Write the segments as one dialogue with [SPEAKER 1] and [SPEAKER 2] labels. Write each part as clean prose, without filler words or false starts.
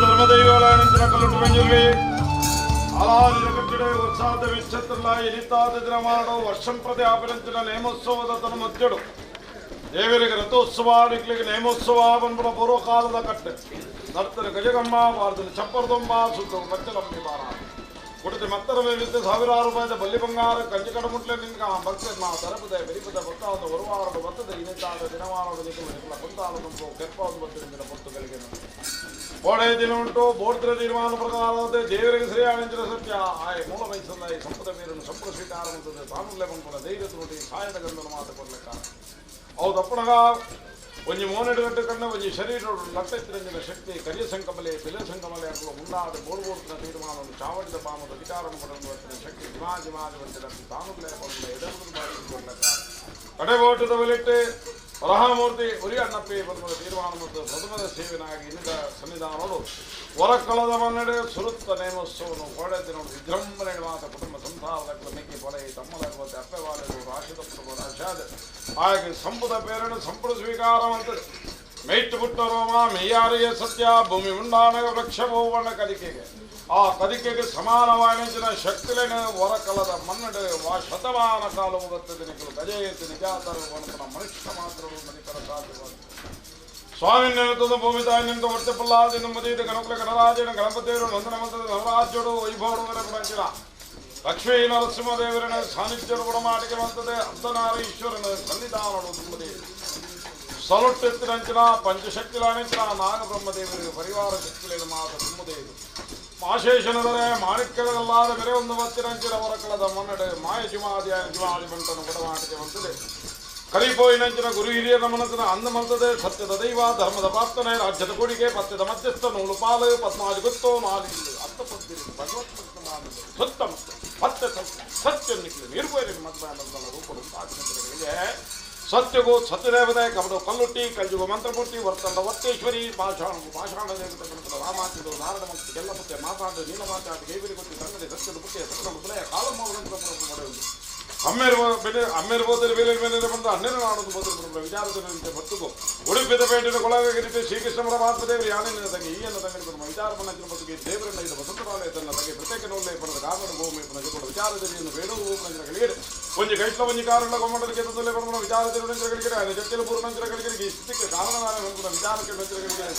[SPEAKER 1] ಧರ್ಮದೈವಗಳ ಕಲ್ಲುಟ್ಟು ಮಂಜುರ್ಲಿ ಆಲಾದಿನ ಕಟ್ಟಿಡೆ ಉತ್ಸಾಹದ ವಿಚ್ಛತ್ರಲ ಇನಿತಾದ ದಿನ ಮಾಡೋ ವರ್ಷಂ ಪ್ರತಿ ಆಪರಂಚಿನ ನೇಮೋತ್ಸವದ ತನ್ನ ಮಧ್ಯಡು ದೇವರಿಗೆ ರಥೋತ್ಸವ ನಿಕ್ಲಿಗೆ ನೇಮೋತ್ಸವ ಬಂದ್ಬಿಡ ಪೂರ್ವಕಾಲದ ಕಟ್ಟೆ ನರ್ತನ ಗಜಗಮ್ಮ ಭಾರತದ ಚಪ್ಪರದೊಂಬ ಸುತ್ತ ಮಚ್ಚಲಂಬಿ ಬಾರ ಕೊಡುತ್ತೆ ಮತ್ತರ ಮೇಲಿದ್ದ ಸಾವಿರಾರು ರೂಪಾಯಿದ ಬಲ್ಲಿ ಬಂಗಾರ ಕಂಜಿ ಕಡಮುಟ್ಲೆ ನಿನ್ಗ ಭಕ್ತ ಮಾ ತರಪದೆ ಬೆರಿಪದ ಭಕ್ತಾದ ಒರುವಾರಡು ಬರ್ತದೆ ಇನಿತಾದ ದಿನವಾರಡು ನಿಖಲ ನಿಖಲ ಕುಂತಾಲದಂಬು ಕೆಪ್ಪಾದ ಬತ್ತಿನ ಪೊತ್ತುಗಳಿಗೆ ಕೋಡೆ ದಿನ ಉಂಟು ಬೋರ್ದ್ರ ತೀರ್ಮಾನ ಪ್ರಕಾರದ ದೇವರಿಗೆ ಶ್ರೇಯಾಣಿಂಚಿನ ಸತ್ಯ ಆಯ್ ಮೂಲ ಮೈಸಲ್ಲ ಈ ಸಂಪದ ಮೇರನ್ನು ಸಂಪದ ಸ್ವೀಕಾರ ಮಾಡ್ತದೆ ತಾನುಲ್ಲೇ ಬಂದ್ಕೊಂಡ ಧೈರ್ಯ ತುರುಟಿ ಸಾಯದ ಗಂಧನ ಮಾತು ಕೊಡ್ಲಿಕ್ಕ ಅವು ತಪ್ಪಣಗ ಒಂಜಿ ಮೋನೆಡು ಗಂಟೆ ಕಣ್ಣ ಒಂಜಿ ಶರೀರ ಲಟ್ಟೆತ್ತಿರಂಜಿನ ಶಕ್ತಿ ಕರಿಯ ಸಂಕಮಲೆ ಬಿಲ ಸಂಕಮಲೆ ಅಂಕಲು ಮುಂದಾದ ಬೋರ್ಬೋರ್ತಿನ ತೀರ್ಮಾನವನ್ನು ಚಾವಡಿದ ಪಾಮದ ಅಧಿಕಾರವನ್ನು ಪಡೆದು ಶಕ್ತಿ ಜಿಮಾಜಿ ಮಾಜಿ ಬಂದಿರ ತಾನುಲ್ಲೇ ಬಂದ ಎದೆಂದು ಬಾರಿಸಿಕೊಳ್ಳಕ್ಕ ಕಡೆಬೋಟದ ಬಲಿಟ್ಟು ವರಹಮೂರ್ತಿ ಉರಿ ಅಣ್ಣಪ್ಪಿ ಬಂದ ತೀರ್ಮಾನ ಮತ್ತು ಪ್ರಥಮದ ಸೇವೆನಾಗಿ ಇನ್ನಿದ ಸನ್ನಿಧಾನೋಡು ಹೊರಕಳದ ಮನ್ನಡೆ ಸುರುತ್ತ ನೇಮೋತ್ಸವನು ಕೋಡೆ ದಿನ ವಿಜೃಂಭಣೆ ಮಾತ ಕುಟುಂಬ ಸಂಸಾರದ ಕ್ರಮಕ್ಕೆ ಪೊಲೆ ತಮ್ಮಲ ಅಪ್ಪೆವಾಲರು ರಾಶಿದ ಕುಟುಂಬ ರಾಶಾದ ಹಾಗೆ ಸಂಪುದ ಪೇರನ್ನು ಸಂಪುಟ ಸ್ವೀಕಾರ ಅಂತದೆ ಮೇಯ್ತು ಪುಟ್ಟ ರೋಮ ಮೇಯಾರಿಗೆ ಸತ್ಯ ಭೂಮಿ ಉಂಡಾನಗ ವೃಕ್ಷ ಭೂವಣ್ಣ ಕದಿಕೆಗೆ ಆ ಕದಿಕೆಗೆ ಸಮಾನವಾಣಿಜಿನ ಶಕ್ತಿಲೇನೆ ಹೊರಕಲದ ಮನ್ನಡೆ ವಾ ಶತಮಾನ ಕಾಲ ಹೋಗುತ್ತದೆ ನಿಖಲು ಗಜಯತಿ ನಿಜಾತರ ಮನುಷ್ಯ ಮಾತ್ರ ಮನಿಪರ ಸಾಧ್ಯವಾದ ಸ್ವಾಮಿ ನೆನತದ ಭೂಮಿ ತಾಯಿ ನಿಂತ ಹೊಟ್ಟೆ ಪುಲ್ಲಾದಿ ನಮ್ಮದೀತ ಗಣಕುಲ ಗಣರಾಜನ ಗಣಪತಿಯವರು ವಂದನ ಮಂತ್ರದ ನವರಾಜ್ಯಡು ವೈಭವರು ಪಡಂಚಿನ ಲಕ್ಷ್ಮೀ ನರಸಿಂಹದೇವರನ ಸಾನ್ನಿಧ್ಯರು ಗುಣಮಾಟಿಗೆ ಬಂತದೆ ಅರ್ಧನಾರೀಶ್ವರನ ಸನ್ನಿಧಾನಡು ತುಂಬದೆ ಸಲೊಟ್ಟೆತ್ತಿನಂಚಿನ ಪಂಚಶಕ್ತಿಲಾನಿಂಚಿನ ನಾಗಬ್ರಹ್ಮದೇವರಿಗೆ ಪರಿವಾರ ಶಕ್ತಿಲೇನು ಮಾತ ತುಂಬುದೇವು ಮಾಶೇಷನದರೆ ಮಾಣಿಕ್ಯದಲ್ಲಾದ ಬೇರೆ ಒಂದು ಬತ್ತಿನಂಚಿನ ಹೊರಕಳದ ಮನ್ನಡೆ ಮಾಯ ಜುಮಾದಿಯ ಜುಮಾದಿ ಬಂಟನು ಗುಣಮಾಟಿಗೆ ಬಂತದೆ ಕರಿಪೋಯಿನಂಚಿನ ಗುರು ಹಿರಿಯರ ಮನಸ್ಸಿನ ಅಂದ ಮಂತದೆ ಸತ್ಯದ ದೈವ ಧರ್ಮದ ಪ್ರಾರ್ಥನೆ ರಾಜ್ಯದ ಕೊಡಿಗೆ ಪತ್ಯದ ಮಧ್ಯಸ್ಥ ನೂಲು ಪಾಲು ಪದ್ಮಾಜಿ ಗೊತ್ತೋ ನಾಲಿಂದು ಅರ್ಥ ಪದ್ದಿರಿ ಭಗವತ್ ಸುತ್ತ ಪತ್ಯ ಸತ್ಯ ನಿಖಲು ನಿರ್ಭಯ ಮದ್ಮಯಂತಲ್ಲ ರೂಪಡು ಸಾಧನೆಗಳಿಗೆ ಸತ್ಯಗೂ ಸತ್ಯದೇವತೆ ಕಬಡು ಕಲ್ಲುಟ್ಟಿ ಕಲ್ಯುಗ ಮಂತ್ರಮೂರ್ತಿ ವರ್ತಂಡ ವರ್ತೇಶ್ವರಿ ಪಾಷಾಣ ಪಾಷಾಣ ದೇವತೆ ಗಣಪದ ರಾಮಾಚಿದು ನಾರದ ಮಂತ್ರ ಎಲ್ಲ ಪುತ್ತೆ ಮಾತಾಡು ನೀಲ ಮಾತಾಡು ಗೈಬರಿ ಗೊತ್ತಿ ತಂಗಡಿ ಸತ್ಯದ ಪುತ್ತೆ ಸತ್ಯದ ಬುಲೆಯ ಕಾಲಮ್ಮ ಪಡೆಯುವುದು ಅಮ್ಮೇರು ಬೆಲೆ ಅಮ್ಮೇರು ಬೋದರೆ ಬೇರೆ ಮೇಲೆ ಬಂದು ಹನ್ನೆರಡು ನಾಡೋದು ಬೋದರೆ ಬರುವ ವಿಚಾರದಂತೆ ಬತ್ತುಗು ಉಡುಪಿದ ಪೇಟೆಯ ಕೊಳಗರಿತೆ ಶ್ರೀಕೃಷ್ಣ ಪರಮಾತ್ಮ ದೇವರು ಯಾನಿನ ತಂಗಿ ಈಯನ್ನ ತಂಗಡಿ ಬರುವ ವಿಚಾರವನ್ನು ಬದುಕಿ ದೇವರನ್ನ ಇದು ವಸಂತರಾಲಯ ತನ್ನ ತಂಗಿ ಪ್ರತ್ಯೇಕ ನೋಡಲೇ ಪಡೆದ ಕಾಗಡ ಭೂಮಿ ಪಡೆದ ವಿಚಾರದಲ್ಲಿ ಬೇಡೂರು ಗಳಿಗೆ ಒಂಜಿ ಕೈಟ್ಲ ಒಂಜಿ ಕಾರಣ ಗೊಮ್ಮಟಕ್ಕೆ ತಂದಲೇ ಬರುವ ವಿಚಾರದಲ್ಲಿ ಗಳಿಗೆ ಜಟ್ಟಿಲ ಪೂರ್ಣಂಚರ ಗಳಿಗೆ ಈ ಸ್ಥಿತಿಗೆ ಕಾರಣವಾದ ವಿಚಾರಕ್ಕೆ ಗಳಿಗೆ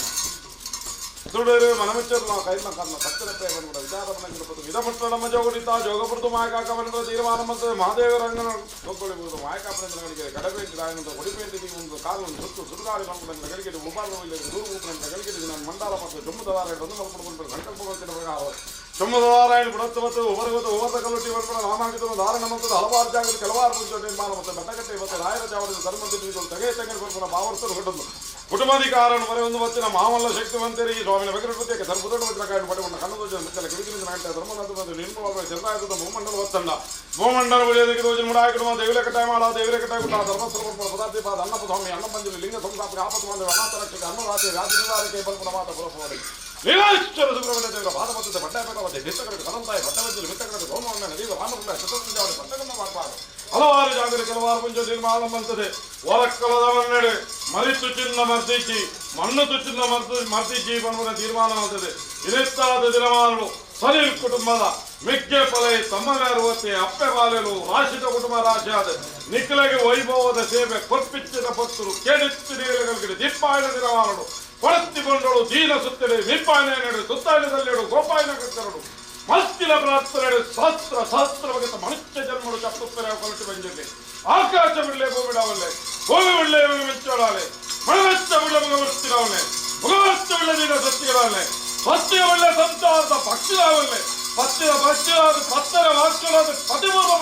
[SPEAKER 1] ಸುಡೇರು ಮನಮಚ್ಚರು ನಾವು ಕೈನ ಕರ್ಣ ಸತ್ಯರಪ್ಪೆ ಬಂದ್ಬಿಡ ವಿಚಾರವನ್ನು ವಿಧಮಟ್ಟ ನಮ್ಮ ಜೋಗುಡಿತ ಜೋಗಪುರದು ಮಾಯಕಾಕವನ್ನ ತೀರ್ಮಾನ ಮತ್ತು ಮಹಾದೇವರಂಗನ ತೊಗೊಳ್ಳಿಬಹುದು ಮಾಯಕಾಪನಗಳಿಗೆ ಕಡಪೇಂಟಿ ರಾಯನಂತ ಹೊಡಿಪೇಂಟಿ ಒಂದು ಕಾಲನ್ನು ಸುತ್ತು ಸುಡುಗಾಡಿ ಬಂದ್ಬಿಡ ಗಳಿಗೆ ಉಪಾಲವಿಲ್ಲ ದೂರು ಗಳಿಗೆ ನಾನು ಮಂಡಾಲ ಮತ್ತು ಜಮ್ಮುದವಾರ ಒಂದು ಮಲ್ಪಡ್ಕೊಂಡು ಸಂಕಲ್ಪ ಪ್ರಕಾರ ಚೊಮ್ಮದವಾರಾಯಣ ಬುಡತ್ತು ಮತ್ತು ಉಬರಗತ್ತು ಉಬರ್ದ ಕಲ್ಲುಟ್ಟಿ ಬಂದ್ಬಿಡ ನಾಮಾಂಕಿತನು ಧಾರಣ ಮತ್ತು ಹಲವಾರು ಜಾಗದ ಕೆಲವಾರು ಪುಂಚ ನಿರ್ಮಾಣ ಮತ್ತು ಬೆಟ್ಟಕಟ್ಟೆ ಮತ್ತು ರಾಯರ ಚಾವಡಿದ ಧರ್ಮದ ತಗೆ ತಂಗಡಿ ಬರ್ಪಣ ಭಾವರ್ತರು ಹೊಟ್ಟದ್ದು ಕುಟುಂಬಾಧಿಕಾರನ್ನು ಮರೆ ಒಂದು ಬತ್ತಿನ ಮಾಮಲ್ಲ ಶಕ್ತಿವಂತರಿ ಸ್ವಾಮಿನ ಬಗ್ರಪತಿಗೆ ಧರ್ಮದೊಡ್ಡ ವಜ್ರ ಕಾಯಣ ಪಡೆಗೊಂಡ ಕನ್ನದೋಜನ ಮಿತ್ತಲ ಗಿರಿಗಿರಿದ ನಾಟ್ಯ ಧರ್ಮನಾಥ ಮತ್ತು ನಿರ್ಮಲ ಚಂದ್ರಾಯುಧದ ಭೂಮಂಡಲ ಒತ್ತಂಡ ಭೂಮಂಡಲ ಒಳಿಯದಕ್ಕೆ ದೋಜನ ಮುಡಾಕಿಡುವ ದೇವರ ಕಟ್ಟಾಯ ಮಾಡ ದೇವರ ಕಟ್ಟಾಯ ಕೊಟ್ಟ ಧರ್ಮಸ್ಥಳ ಪದಾರ್ಥಿ ಪಾದ ಅನ್ನಪ್ಪ ಸ್ವಾಮಿ ಅನ್ನಪಂಜಲಿ ಲಿಂಗ ಸಂಸ್ಥಾಪಕ ಆಪತ್ತು ಬಂದ ಅನಾಥ ರಕ್ಷಕ ಅನ್ನರಾತ್ರಿ ರಾತ್ರಿ ನಿವಾರಕ್ಕೆ ಬಲ್ಪನ ಮಾತ ಪುರಪಡಿ ನೀಲಾಶ್ವರ ಸುಬ್ರಹ್ಮಣ್ಯ ದೇವರ ಪಾದಪತ್ರದ ಬಡ್ಡಾಪೇಟವಾದ ಹಿತ್ತಕಡೆ ಕಲಂತಾಯ ಬಟ್ಟವಂಜಲಿ ಮಿತ್ತಕಡೆ ಸೋಮವಣ್ಣ ನದೀವ ರಾಮಕುಂಡ ಚತುರ್ಭುಜಾವಳಿ ಪಟ್ಟಕಮ್ಮ ಮಾಡಬಾರದು ಹಲವಾರು ಜಾಗದ ಕೆಲವಾರು ಪುಂಜ ನಿರ್ಮಾಣ ಬಂತದೆ ಹೊರಕ್ಕಲದ ಮನ್ನಡೆ ಮರಿತು ಚಿನ್ನ ಮರ್ದಿಚಿ ಮಣ್ಣು ತುಚ್ಚಿನ ಮರ್ದು ಮರ್ದಿಚಿ ಬನ್ನುವ ತೀರ್ಮಾನವಾಗುತ್ತದೆ. ಇನೆತ್ತಾದ ದಿನಮಾನಗಳು ಸಲೀಲ್ ಕುಟುಂಬದ ಮಿಕ್ಕೆ ಪಲೆ ತಮ್ಮಗಾರುವತ್ತೆ ಅಪ್ಪೆ ಬಾಲೆಲು ರಾಶಿದ ಕುಟುಂಬ ರಾಶಿಯಾದ ನಿಖಲಗೆ ವೈಭವದ ಸೇವೆ ಕೊರ್ಪಿಚ್ಚಿದ ಪತ್ತರು ಕೆಡಿತ್ತು ನೀಲಗಳಿಗೆ ದಿಪ್ಪಾಯನ ದಿನಮಾನಗಳು ಕೊಳತ್ತಿಕೊಂಡಳು ದೀನ ಸುತ್ತಡೆ ವಿಪ್ಪಾಯನ ನಡು ಸುತ್ತಾಯನದಲ್ಲೆಡು ಗೋಪಾಯನ ಕತ್ತರಡು ಮಸ್ತಿನ ಪ್ರಾರ್ಥನೆ ಶಾಸ್ತ್ರ ಶಾಸ್ತ್ರ ಬಗೆತ ಮನುಷ್ಯ ಜನ್ಮಡು ಚಪ್ಪುತ್ತರೆ ಕೊರಟು ಬಂದಿರಲಿ ಆಕಾಶ ಬಿಡಲೆ ಭೂಮಿಡಾವಲ್ಲೆ ಭೂಮಿ ಬಿಡಲೆ ಮೆಚ್ಚೋಡಾಲೆ ಮಣವೆಚ್ಚ ಬಿಡಲೆ ಮುಗವರ್ತಿರವಲ್ಲೆ ಮುಗವರ್ತ ಬಿಡಲೆ ದೀನ ಸತ್ಯಗಳಾಲೆ ಸತ್ಯವಿಲ್ಲ ಸಂಸಾರದ ಭಕ್ತಿರಾವಲ್ಲೆ ಪತ್ತಿನ ಭಕ್ತಿರಾದ ಪತ್ತರ ವಾಕ್ಯರಾದ ಪತಿಪೂರ್ವ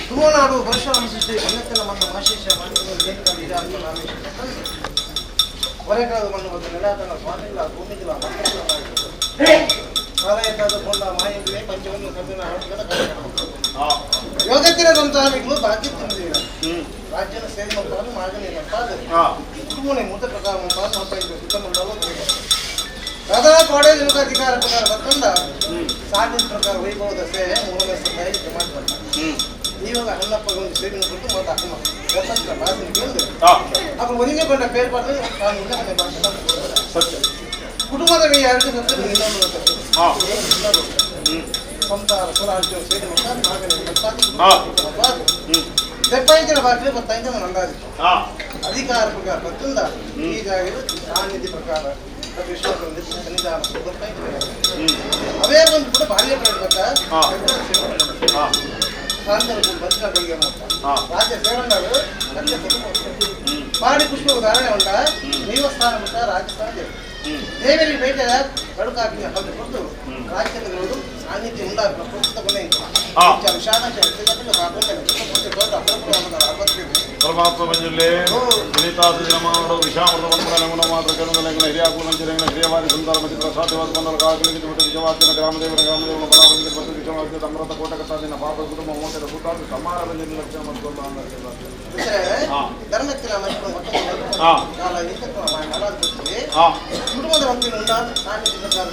[SPEAKER 2] ತುಳುನಾಡು ಪರಶುರಾಮ ಸೃಷ್ಟಿ ಬನ್ನತ್ತಿನ ಮಣ್ಣ ಮಾಶೇಷ ಹೊರೆಕಾದ ಮಣ್ಣು ಮತ್ತು ನೆಲಾತನ ಸ್ವಾಮಿಗಳ ಭೂಮಿಗಳ ಮಕ್ಕಳ ಕಾಲಯತ್ತಾದ ಕೊಂಡ ಮಾಯಿಂದ್ರೆ ಪಂಚವನ್ನು ಕಬ್ಬಿನ ಆಟದ ಯೋಗತ್ತಿನ ಸಂತಾನಗಳು ಬಾಕಿ ತಿಂದಿಲ್ಲ ರಾಜ್ಯನ ಸೇರಿ ಮಂತಾನು ಮಾಗನೇನಪ್ಪ ಕುಟುಂಬನೇ ಮೂತ ಪ್ರಕಾರ ಮಂತಾನು ಮತ್ತ ಸುತ್ತಮುತ್ತಲು ಸದಾ ಕೋಡೆ ದಿನಕ ಅಧಿಕಾರ ಪ್ರಕಾರ ಬರ್ತಂದ ಸಾಧಿನ ಪ್ರಕಾರ ವೈಭವದ ಸೇವೆ ಮೂರನೇ ಸಹಾಯ ಮಾಡ್ತಾರೆ. ಇವಾಗ ಅಣ್ಣಪ್ಪಗೊಂದು ಸೇರಿನ ಕೊಟ್ಟು ಮತ್ತು ಅಮ್ಮ ಗಪ್ಪಂತ ಭಾಷೆ ಕೇಳಿದ್ರು ಅప్పుడు ಒಂದೇ ಕೊಂಡ ಪೇರು ಪಾಡ್ದು ತಾನು ಇನ್ನೊಂದು ಭಾಷೆ
[SPEAKER 1] ಸತ್ಯ.
[SPEAKER 2] ಕುಟುಂಬದ ಯಾರಿಗೂ ಸತ್ಯ ಇನ್ನೊಂದು ಸಂಸಾರ ಸ್ವರಾಜ್ಯ ಸೇರಿ ಮತ್ತ ತೆಪ್ಪೈದಿನ ಭಾಷೆ ಪತ್ತೈದು ನಂದಾದಿ ಅಧಿಕಾರ ಪ್ರಕಾರ ಬರ್ತಂದ ಈ ಜಾಗ ಸಾನ್ನಿಧ್ಯ ಪ್ರಕಾರ ವಿಶ್ವಾಸ ಸನ್ನಿಧಾನ ಗೊತ್ತೈತೆ. ಅವೇ ಒಂದು ಕೂಡ ಬಾಲ್ಯ ಗೊತ್ತಾ ರಾಜ್ಯ ಸೇವಂಡರು ರಾಜ್ಯ ಕುಟುಂಬ ಪಾಡಿ ಪುಷ್ಪ ಉದಾಹರಣೆ ಉಂಟ ದೇವಸ್ಥಾನ ಬಿಟ್ಟ ರಾಜಸ್ಥಾನ ದೇವರು ದೇವರಿಗೆ ಬೇಟೆ ಬಡುಕಾಕಿ ಹಲ್ಲು ಕೊಟ್ಟು ರಾಜ್ಯದ ಸಾನ್ನಿಧ್ಯ ಉಂಡಾಗ ಪುಸ್ತಕನೇ ವಿಶಾಲ
[SPEAKER 1] ಪರಮಾತ್ಮ ಮಂಜುಲ್ಲೆ ವಿನೀತಾದಿ ನಮಾನೋ ವಿಷಾಮೃತ ಮಂತ್ರ ನಮನ ಮಾತ್ರ ಕರುಣಲೆಂಗನ ಹಿರಿಯಾಕು ನಂಜರೆಂಗನ ಹಿರಿಯವಾದಿ ಸುಂದರ ಮಚಿತ್ರ ಸಾಧ್ಯವಾದ ಬಂದರ ಕಾಕಲಿಗೆ ಮತ್ತು ವಿಷವಾದ್ಯನ ಗ್ರಾಮದೇವರ ಗ್ರಾಮದೇವನ ಬಲಾಬಂದಿಗೆ ಮತ್ತು ವಿಷವಾದ್ಯ ಅಮೃತ ಕೋಟಕತ್ತಾದಿನ ಪಾಪ ಕುಟುಂಬ ಮೋಟದ ಸುತ್ತಾದ ಸಮಾರ ಬಂದಿನ ಲಕ್ಷಣ ಮತ್ತು
[SPEAKER 2] ಧರ್ಮಕ್ಕೆ ಕುಟುಂಬದ ಒಂದು ಉಂಡಾದ ಸಾನ್ನಿಧ್ಯ ಪ್ರಕಾರ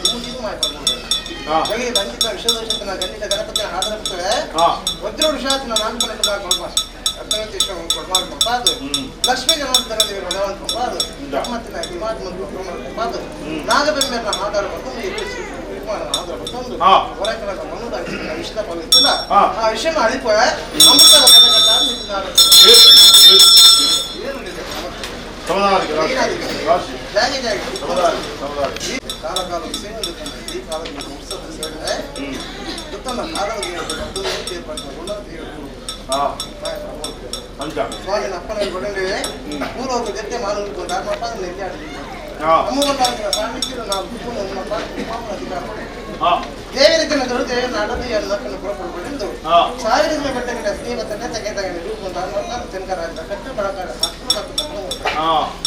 [SPEAKER 2] ಅಂಕಿತ ವಿಶ್ವದೋಷತನ ಗಣ್ಯದ ಗಣಪತಿನ ಆಧಾರ ವಜ್ರ ವಿಷಾತನ ನಾಲ್ಕು ಲಕ್ಷ್ಮೀ ಜನಾರ್ದನ ದೇವರು ಭಗವಂತ ಬ್ರಹ್ಮತ್ತಿನ ಹಿಮಾತ್ಮ ನಾಗಬೆಮ್ಮೆನ ಆಧಾರ ಆಧಾರ ಬಂದು ಹೊರಕಳ ಮನುದ ವಿಷದ ಫಲ ಆ ವಿಷಯ ಅಳಿಪ ಅಮೃತದ ಕಾಲ ಕಾಲ ಸೇವೆ ಈ ಕಾಲದ ಉತ್ಸವ ಸೇವೆ ಉತ್ತಮ ಕಾಲದ ಸ್ವಾಮಿನ ಅಪ್ಪನ ಕೊಡಂడి ಪೂರ್ವ ಜೊತೆ ಮಾನು ಧರ್ಮಪ್ಪ ಸಾನ್ನಿಧ್ಯ ನಾವು ದೇವರಿದ್ದನದರು ದೇವರ ನಾಡದು ಎಲ್ಲಕ್ಕನ್ನು ಪುರಪಡುಪಡೆಂದು ಸಾವಿರ ಬೆಟ್ಟಗಳ ಸ್ನೇಹಿತನೆ ತೆಗೆದಾಗ ರೂಪುಂಡ ತೆನಕ ರಾಜ್ಯದ ಕಟ್ಟು ಬಳಕಾಡ ಹತ್ತು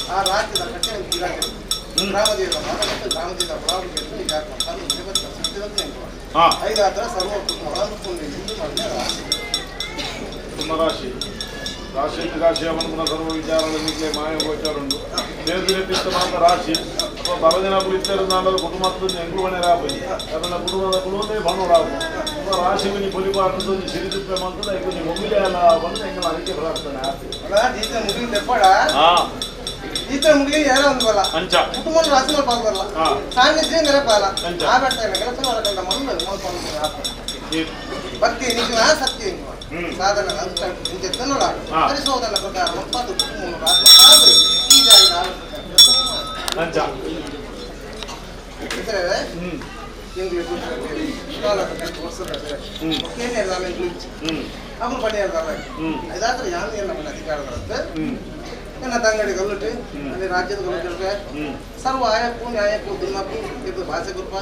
[SPEAKER 2] ಆ ರಾಜ್ಯದ ಕಟ್ಟೆ ಗ್ರಾಮದೇವರ ಮತ್ತು ಗ್ರಾಮದೇವರ ಐದಾತ್ರ ಸರ್ವ ಕುಟುಂಬ
[SPEAKER 1] ರಾಶಿ ರಾಶಿ ರಾಶಿಯ ಮನ್ಮನ ಸರ್ವ ವಿಚಾರಗಳ ಮಾಯ ಗೋಚಾರುಂಡು ದೇವದಿನ ಮಾತ್ರ ರಾಶಿ ಅಥವಾ ಬರದಿನ ಕುಳಿತರು ಕುಟುಂಬ ಎಂಗ್ಳು ಮನೆ ರಾಬಿ ಅದನ್ನ ಕುಟುಂಬದ ಕುಲುವೇ ಬಣ್ಣೋಡಾಗು ಅಥವಾ ರಾಶಿ ಮಿನಿ ಪೊಲಿಪಾಟದ್ದು ಸಿರಿದುಪ್ಪೆ ಮಂತದ ಈಗ ಮೊಮ್ಮಿಲೆ ಅಲ್ಲ ಬಂದು ಎಂಗಳ ಅದಕ್ಕೆ ಪ್ರಾರ್ಥನೆ.
[SPEAKER 2] ಈತ ಮುಗಿಲಿ ತೆಪ್ಪಾಡ ಈತ ಮುಗಿಲಿ ಯಾರೋ ಒಂದು ಬಲ್ಲ ಕುಟುಂಬ ರಾಶಿ ಪಾಲ್ಬರಲ್ಲ ಸಾನ್ನಿಧ್ಯ ನೆನಪಾಲ ಆ ಬೆಟ್ಟ ಕೆಲಸ ಮಾಡಕಂಡ ಮಣ್ಣು ಭಕ್ತಿ ನಿಜ ಸತ್ಯ ಸಾಧನ ಇಂತೆತ್ತನೋಡ ಪರಿಶೋಧನ ಪ್ರಕಾರ ಮುಪ್ಪಾದು ಕುಟುಂಬ ಈ ಜಾಗ ನನ್ನ ತಂಗಡಿ ಗಲ್ಲುಟ್ಟು ಅಲ್ಲಿ ರಾಜ್ಯದ ಗಲ್ಲುಟ್ಟು ಸರ್ವ ಆಯಕ್ಕೂ ನ್ಯಾಯಕ್ಕೂ ದುನ್ನಕ್ಕೂ ಇದು ಭಾಷೆ ಗುರುಪ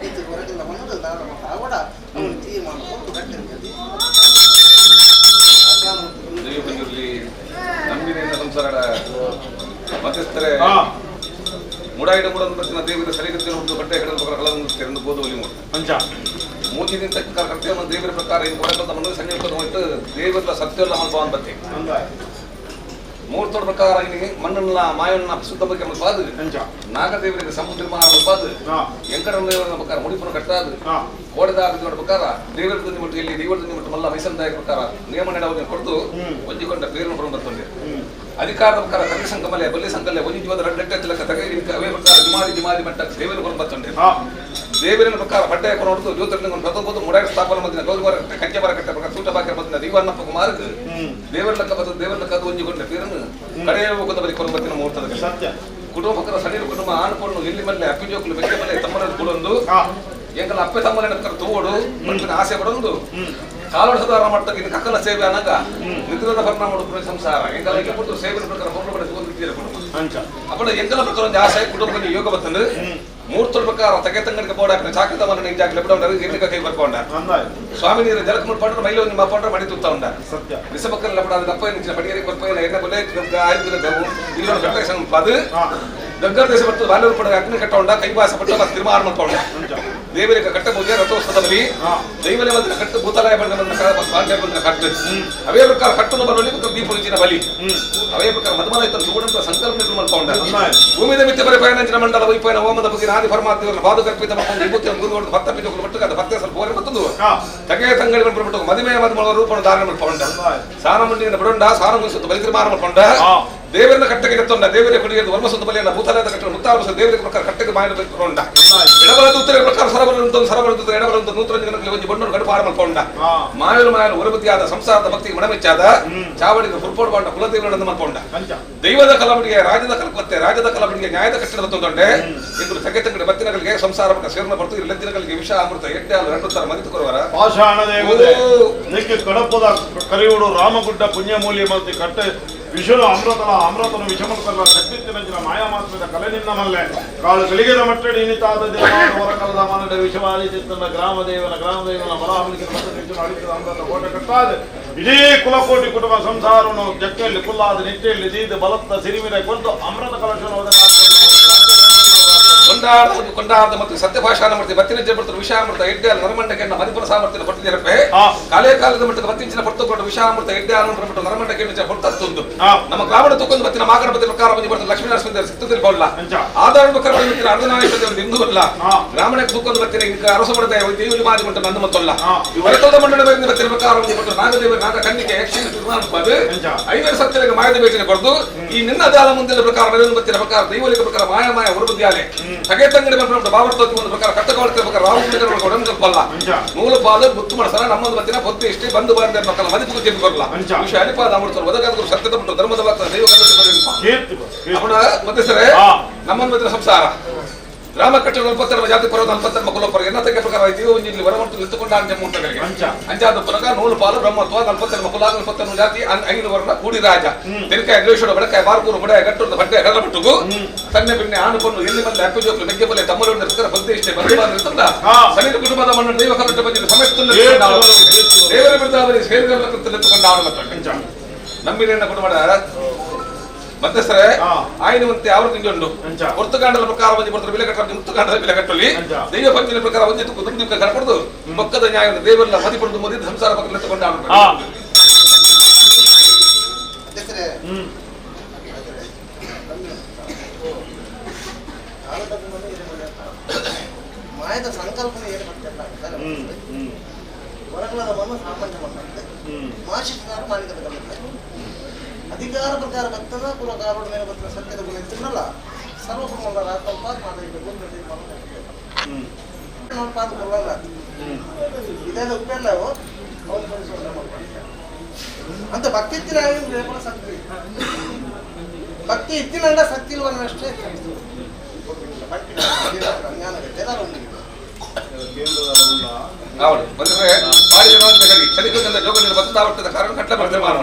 [SPEAKER 2] ಇದು ಹೊರಗಿಂದ ಬಂದು ಆವಡ ಅವನು ತೀರ್ಮಾನ ಕೊಟ್ಟು ಕಟ್ಟಿರ್ತದೆ.
[SPEAKER 3] ನಂಬಿಕೆಯಿಂದ ಸಂಸಾರ ಮಧ್ಯಸ್ಥರೇ ಮುಡಾಯಿಡ ಮುಡಂದು ಬರ್ತಿನ ದೇವರ ಸರಿಗತ್ತಿನ ಒಂದು ಕಟ್ಟೆ ಕಡಲ ಕಳವನ್ನು ತೆರೆದು ಬೋದು ಒಲಿ ಮೂಡು
[SPEAKER 1] ಅಂಚ
[SPEAKER 3] ಮೂಚಿನ ತಕ್ಕ ಕರ್ತವ್ಯ ದೇವರ ಪ್ರಕಾರ ಏನು ಕೊಡಕಂತ ಮನವಿ ಸಂಯೋಗದ ಹೋಯ್ತು ದೇವರ ಸತ್ಯಲ್ಲ ಮನ್ಭಾವನ್ ಬತ್ತೆ ಮೂರ್ತೋಡ ಪ್ರಕಾರ ಮಣ್ಣನ್ನ ಮಾಯನ್ನ ಶುದ್ಧ ಬಗ್ಗೆ ಪಾದು ನಾಗದೇವರಿಗೆ ಸಮುದ್ರ ಪಾದು ಎಂಕಟನ ಪ್ರಕಾರ ಮುಡಿಪುನ ಕಟ್ಟಾದು ಕೋಡದ ಪ್ರಕಾರ ದೇವರ ದುಂದಿ ಮಟ್ಟು ಎಲ್ಲಿ ದೇವರ ದುಂದಿ ಮಟ್ಟು ಮಲ್ಲ ಮೈಸಂದಾಯ ಪ್ರಕಾರ ನಿಯಮ ನೆಡವನ್ನು ಕೊಡ್ತು ಒಂಜಿಕೊಂಡ ಬೇರನ್ನು ಹೊರ ಬರ್ತದೆ. ಅಧಿಕಾರದ ಪ್ರಕಾರ ಕಲ್ಲಿ ಸಂಕಮಲೆ ಬಲ್ಲಿ ಸಂಕಲೆ ಒಂಜಿ ಜೀವದ ರಡ್ಡ ತಿಲಕ ತಗ ಅವೇ ಪ್ರಕಾರ ಜುಮಾದಿ ಜುಮಾದಿ ಮಟ್ಟ ದೇವರ ಹೊರ ಬರ್ತದೆ. ದೇವರಿನ ಪ್ರಕಾರ ಬಟ್ಟೆ ಕೊಡೋದು ಜ್ಯೋತಿರ್ಲಿಂಗ ಪ್ರತೋಬೋದು ಮುಡಾಯ ಸ್ಥಾಪನೆ ಮದ್ದಿನ ಗೌರವ ಕಂಚೆ ಬರ ಕಟ್ಟ ಪ್ರಕಾರ ಸೂಟ ಬಾಕಿ ಮದ್ದಿನ ದೀವನ್ನಪ್ಪ ಕುಮಾರ್ಗ್ ದೇವರ ಲೆಕ್ಕ ಬರ್ತದೆ ದೇವರ ಲೆಕ್ಕ ಅದು ಒಂಜಿಕೊಂಡ ಪೇರನ್ನು ಕಡೆಯ ಹೋಗೋದ ಬಲಿ ಕೊರ ಬತ್ತಿನ ಮುಹೂರ್ತದ
[SPEAKER 1] ಸತ್ಯ.
[SPEAKER 3] ಕುಟುಂಬ ಪ್ರಕಾರ ಸಡೀರ ಕುಟುಂಬ ಆಣ್ಕೊಂಡು ಎಲ್ಲಿ ಮಲ್ಲೆ ಅಪ್ಪಿ ಜೋಕುಲು ಬೆಕ್ಕೆ ಮಲ್ಲೆ ತಮ್ಮನ ಕೂಡೊಂದು ಎಂಕಲ ಅಪ್ಪೆ ತಮ್ಮನ ತೋಡು ಮನುಷ್ಯನ ಆಸೆ ಪಡೊಂದು ಕಾಲೋಡ ಸುಧಾರ ಮಾಡ್ತಕ್ಕ ಇನ್ನು ಕಕ್ಕನ ಸೇವೆ ಅನ್ನಾಗ ನಿದ್ರದ ಪರಿಣಾಮ ಸಂಸಾರ ಎಂಕಲ ಕೊಟ್ಟು ಸೇವೆ ಪ್ರಕಾರ ಹೊರಗಡೆ ಕುಟುಂಬ ಅಪ್ಪಡ ಎಂಕಲ ಪ್ರಕಾರ ಒಂದು ಆಸೆ ಕುಟುಂಬದಲ್ಲಿ ಯೋಗ ಬರ್ತದೆ. ಮೂರ್ತದ ಪ್ರಕಾರ ತಗೆ ತಂಗಡಿಗೆ ಬೋರ್ಡ್ ಹಾಕಿದ ಚಾಕದ ಮನ ನಿಂಜಾಕಿ ಲೆಪ್ಪಡ ಎಲ್ಲಿಗ ಕೈ ಬರ್ಕೊಂಡ ಸ್ವಾಮಿ ನೀರು ಜಲಕ ಮುಟ್ಪಂಡ್ರೆ ಮೈಲ ನಿಮ್ಮ ಅಪ್ಪಂಡ್ರೆ ಮಡಿ ತುತ್ತ ಉಂಡ
[SPEAKER 1] ಸತ್ಯ
[SPEAKER 3] ವಿಸಬಕ್ಕಲ್ ಲೆಪ್ಪಡ ದಪ್ಪ ನಿಂಚಿನ ಪಡಿಯರಿ ಕೊರ್ಪೈಲ ಎಣ್ಣ ಬೊಲೆ ಆಯುಧ ಇಲ್ಲೊಂದು ಕಟ್ಟೆ ಸಂಪದು ಗಗ್ಗರ ದೇಶ ಬರ್ತದೆ ಬಾಲೂರು ಪಡ ಅಗ್ನಿ ಕಟ್ಟ ಉಂಡ ಕೈವಾಸ ಪಟ್ಟ ಮತ್ತೆ ತೀರ್ಮಾನ ಮಾಡ್ಕೊಂಡ ದೇವರಿಗೆ ಕಟ್ಟ ಪೂಜೆ ರಥೋತ್ಸವದ ಬಲಿ ದೈವಲೆ ಬಂದ ಕಟ್ಟು ಭೂತಾಲಯ ಬಂದ ಪಾಂಡ್ಯ ಬಂದ ಕಟ್ಟು ಅವೇ ಪ್ರಕಾರ ಕಟ್ಟನ್ನು ಬರಲಿ ದೀಪ ರುಚಿನ ಬಲಿ ಅವೇ ಪ್ರಕಾರ ಮಧುಮಲ ಇತ್ತ ತೂಡಂತ ಸಂಕಲ್ಪ ಮಾಡ್ಕೊಂಡ ಭೂಮಿದ ಮಿತ್ಯ ಬರೆ ಪಯಣಂಚಿನ ಮಂಡಲ ವೈಪಯನ ಓಮದ ಬಗ್ಗೆ ಆದಿ ಪರಮಾತ್ಮರ ಪಾದಕರ್ಪಿತ ಮಕ್ಕಳು ವಿಭೂತಿಯ ಗುರುಗಳು ಭತ್ತ ಪಿಜಗಳು ಒಟ್ಟು ಅದು ಭತ್ತ ಸ್ವಲ್ಪ ಹೋರೆ ಮತ್ತೊಂದು ತಗೆ ತಂಗಡಿ ಬಂದ್ಬಿಟ್ಟು ಮದುವೆ ಮದುಮಳ ರೂಪವನ್ನು ಧಾರಣೆ ಮಾಡ್ಕೊಂಡ ಸಾನ ಮುಂಡಿನ ಬಿಡೊಂಡ ಸಾನ ಮುಗಿಸುತ್ತ ಬಲಿ ತೀರ್ಮಾನ ಮಾಡ್ಕೊಂಡ ದೇವರನ್ನ ಕಟ್ಟೆಗೆ ಎತ್ತೊಂಡ ದೇವರ ಕುಡಿಯದು ವರ್ಮಸುತ್ತ ಬಲಿಯನ್ನ ಭೂತಾಲಯದ ಕಟ್ಟೆ ಮುತ್ತಾರ ದೇವರಿಗೆ ಪ್ರಕಾರ ಕಟ್ಟೆಗೆ ಮಾಯ ಕೊಂಡ ಎಡಬಲದ ಉತ್ತರ ಪ್ರಕಾರ ಸರಬರ ಸರಬರ ಎಡಬಲ ನೂತರ ಜನಕ್ಕೆ ಒಂಜಿ ಬಣ್ಣು ಗಡುಪಾರ ಮಾಡ್ಕೊಂಡ ಮಾಯಲು ಮಾಯಲು ಉರಬುದ್ಧಿಯಾದ ಸಂಸಾರದ ಭಕ್ತಿಗೆ ಮಣಮೆಚ್ಚಾದ ಚಾವಡಿಗೆ ಹುರ್ಪೋಡು ಬಾಂಡ ಕುಲದೇವರನ್ನು ಮಾಡ್ಕೊಂಡ ದೈವದ ಕಲಬಡಿಗೆ ರಾಜದ ಕಲಕತ್ತೆ ರಾಜದ ಕಲಬಡಿಗೆ ನ್ಯಾಯದ ಕಟ್ಟಡ ಬತ್ತೊಂಡೆ ಇಂದು ತಗೆ ತಂಗಡೆ ಬತ್ತಿನಗಳಿಗೆ ಸಂಸಾರ ಪಕ್ಕ ಸೇರ್ನ ಬರ್ತು ಇಲ್ಲದಿನಗಳಿಗೆ ವಿಷ ಅಮೃತ ಎಡ್ಡೆ ಅಲ್ಲ ಎರಡು ತರ ಮದಿತು ಕೊರುವರ
[SPEAKER 1] ಕಡಪದ ಕರಿಯುಡು ರಾಮಗುಡ್ಡ ಪುಣ್ಯಮೂಲ್ಯ ಮತ್ತು ಕಟ್ಟೆ ವಿಷನು ಅಮೃತನ ಅಮೃತನು ವಿಷಮಕ್ಕಲ್ಲ ಶಕ್ತಿ ನಂಚಿನ ಮಾಯಾಮಾತ್ಮದ ಕಲೆ ನಿನ್ನ ಮಲ್ಲೆ ಕಾಳು ಗಳಿಗೆದ ಮಟ್ಟಡಿ ನಿತಾದ ಹೊರಕಲದ ಮನದ ವಿಷವಾದಿ ಚಿತ್ತನ ಗ್ರಾಮದೇವನ ಗ್ರಾಮದೇವನ ಬರಾಬಲಿಗೆ ಮತ್ತು ನಿಜನ ಅಳಿತದ ಅಮೃತ ಕೋಟೆ ಕಟ್ಟಾದ ಇಡೀ ಕುಲಕೋಟಿ ಕುಟುಂಬ ಸಂಸಾರನು ಜಕ್ಕೆಯಲ್ಲಿ ಕುಲ್ಲಾದ ನಿಟ್ಟೆಯಲ್ಲಿ ದೀದ ಬಲತ್ತ ಸಿರಿಮಿರ ಕೊಲ್ದು ಅಮೃತ ಕಲಶನು
[SPEAKER 3] ಕೊಂಡಾರದ ಮತ್ತು ಸತ್ಯಭಾಷಾನ ಮೂರ್ತಿ ಬತ್ತಿನ ಜಬರ್ತ ವಿಷಾಮೃತ ಎಡ್ಡೆ ನರಮಂಡಕ್ಕೆ ಮದಿಪುರ ಸಾಮರ್ಥ್ಯ ಕೊಟ್ಟಿದ್ದೀರಪ್ಪೆ ಕಾಲೇ ಕಾಲದ ಮಟ್ಟಕ್ಕೆ ಬತ್ತಿಂಚಿನ ಪೊರ್ತುಕೊಂಡು ವಿಷಾಮೃತ ಎಡ್ಡೆ ಮಟ್ಟ ನರಮಂಡಕ್ಕೆ ಹೊರ್ತತ್ತೊಂದು ನಮ್ಮ ಗ್ರಾಮದ ತೂಕೊಂದು ಬತ್ತಿನ ಮಾಗಣಪತಿ ಪ್ರಕಾರ ಬಂದು ಬರ್ತದೆ ಲಕ್ಷ್ಮೀನರಸಿಂಹ ಸಿಕ್ತದಲ್ಲಿ ಬಲ್ಲ ಆಧಾರ ಪ್ರಕಾರ ಬಂದಿನ ಅರ್ಧನಾರೇಶ್ವರ ಹಿಂದೂ ಅಲ್ಲ ಗ್ರಾಮಣಕ್ಕೆ ತೂಕೊಂದು ಬತ್ತಿನ ಈಗ ಅರಸು ಪಡೆದ ದೇವಿ ಮಾದಿ ಮಟ್ಟ ನಂದು ಮತ್ತಲ್ಲ ಹೊರತದ ಮಂಡಳ ಬತ್ತಿನ ಪ್ರಕಾರ ಬಂದು ಬರ್ತದೆ ನಾಗದೇವ ನಾಗ ಕನ್ನಿಕೆ ಯಕ್ಷಿನ ತೀರ್ಮಾನ ಐವರು ಸತ್ಯರಿಗೆ ಮಾಯದ ಬೇಟೆಗೆ ಕೊಡದು ಈ ನಿನ್ನ ದಾಲ ಮುಂದಿನ ಪ್ರಕಾರ ಬತ್ತಿನ ಪ್ರಕಾರ ದೈವಲಿಕ ಪ್ರಕಾರ ಮಾಯ ಮಾಯ ಉರುಬುದ್ಯಾಲೆ ತಗೆ ತಂಗಡಿ ಬಂದ್ಬಿಟ್ಟು ಬಾವರ್ತೋತಿ ಒಂದು ಪ್ರಕಾರ ಕಟ್ಟಕವಳತೆ ಪ್ರಕಾರ ರಾಹುಲ್ ಮೂಲ ಪಾದ ಮುತ್ತು ಮಾಡಸರ ನಮ್ಮದು ಬತ್ತಿನ ಪೊತ್ತು ಇಷ್ಟೇ ಬಂದು ಬಾರದೆ ಮಕ್ಕಳ ಮದಿಪು ತಿಂದು ಬರಲ್ಲ ವಿಷಯ ಅನಿಪಾದ ಅಮೃತ ಒದಗಾದ್ರು ಸತ್ಯದ ಬಿಟ್ಟು ಧರ್ಮದ ಭಕ್ತ ದೈವ ಅವನ ಮತ್ತೆ ಸರ್ ನಮ್ಮನ್ನು ಬತ್ತಿನ ಸಂಸಾರ ಗ್ರಾಮ ಕಟ್ಟಡ ನಲ್ಪತ್ತೆರಡು ಜಾತಿ ಪರ್ವತ ನಲ್ಪತ್ತೆರಡು ಕುಲಪರ ಎನ್ನ ತಗ್ಗೆ ಪ್ರಕಾರ ಜೀವ ಇಲ್ಲಿ ವರವಂತು ನಿಂತುಕೊಂಡ ಅಂಜ ಅಂಜಾದ ಪುನಗ ನೂಲು ಪಾಲು ಬ್ರಹ್ಮತ್ವ ನಲ್ಪತ್ತೆರಡು ಕುಲ ನಲ್ಪತ್ತೆರಡು ಜಾತಿ ಐದು ವರ್ಣ ಕೂಡಿ ರಾಜ ತೆರಿಕಾಯ ದ್ವೇಷ ಬಡಕಾಯ ಬಾರ್ಕೂರು ಬಡ ಗಟ್ಟುರದ ಬಡ್ಡೆ ಕಡಲಬಿಟ್ಟುಗು ತನ್ನೆ ಬಿನ್ನೆ ಆನು ಪೊಣ್ಣು ಎಲ್ಲಿ ಬಂದ ಅಪ್ಪು ಜೋಕ್ಲು ಮೆಗ್ಗೆ ಬಲೆ ತಮ್ಮಲು ಬದ್ದೆ ಇಷ್ಟೇ ಬಂದು ಸನಿತ ಕುಟುಂಬದ ಮಣ್ಣು ದೈವ ಕಲ್ಲಟ್ಟ ಬಂದಿದ್ದು ಸಮೇತ ದೇವರ ಬಿಡ್ತಾವರಿ ಸೇರಿದ ಎತ್ತುಕೊಂಡ ಆಡು ಮತ್ತು ನಂಬಿನ ಕುಟುಂಬದ ಮಧ್ಯಸ್ಥರೇ ಆಯ್ನವಂತೆ ಆವೃತ್ತಿ ತಿಂಜುಂಡು ಹೊರ್ತುಕಾಂಡದ ಪ್ರಕಾರ ಒಂಜಿ ಬರ್ತಾರೆ ಬಿಲೆ ಕಟ್ಟ ಮುತ್ತುಕಾಂಡದ ಬಿಲೆ ಕಟ್ಟಲಿ ದೈವ ಪಂಚಿನ ಪ್ರಕಾರ ಒಂಜಿ ತುಕ್ಕು ದುಂದು ಕನಪಡ್ದು ಮೊಕ್ಕದ ನ್ಯಾಯ ದೇವರೆಲ್ಲ ಮದಿಪಡ್ದು ಮದಿ ಸಂಸಾರ ಪಕ್ಕ ನಿಂತುಕೊಂಡ
[SPEAKER 2] ಮಾಯದ ಸಂಕಲ್ಪನೆ ಏನು ಹೊರಗಲದ ಮನ ಸಾಮಾನ್ಯ ಮಣ್ಣಾಗ್ತದೆ ಮಾಶಿಸ್ನಾರು ಮಾನಿಕ ಅಧಿಕಾರ ಪ್ರಕಾರ ಬರ್ತದ ಕುಲಕಾರೋಡ ಮೇಲೆ ಬರ್ತದ ಸತ್ಯದ ಗುಣ ಇತ್ತಿರಲ್ಲ ಸರ್ವಸಮಲ್ಲ ರಾತಲ್ಪ ಪಾದ ಕೊಡಲ್ಲ ಇದೆಲ್ಲ ಉಪ್ಪೆಲ್ಲ ಅಂತ ಭಕ್ತಿ ಇತ್ತಿನ ಸಕ್ತಿ ಭಕ್ತಿ ಇತ್ತಿನಂಡ ಸಕ್ತಿ ಇಲ್ವನ್ನ ಅಷ್ಟೇ
[SPEAKER 3] ಕಾರಣ ಕಟ್ಲೆ ಬರ್ತದೆ ಮಾಡ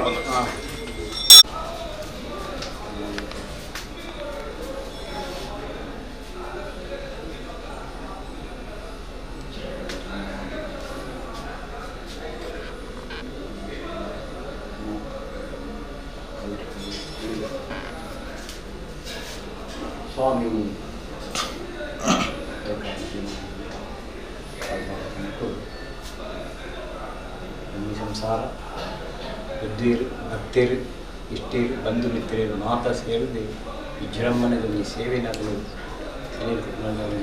[SPEAKER 4] ಸ್ವಾಮಿ ಸಂಸಾರ ಬುದ್ಧಿರು ಭಕ್ತರು ಇಷ್ಟೇರು ಬಂಧು ಮಿತ್ರರು ಮಾತಾ ಸೇರಿದು ವಿಜೃಂಭಣೆಯಲ್ಲಿ ಸೇವೆನಾಗಲು ಸೇರಿಕೊಂಡು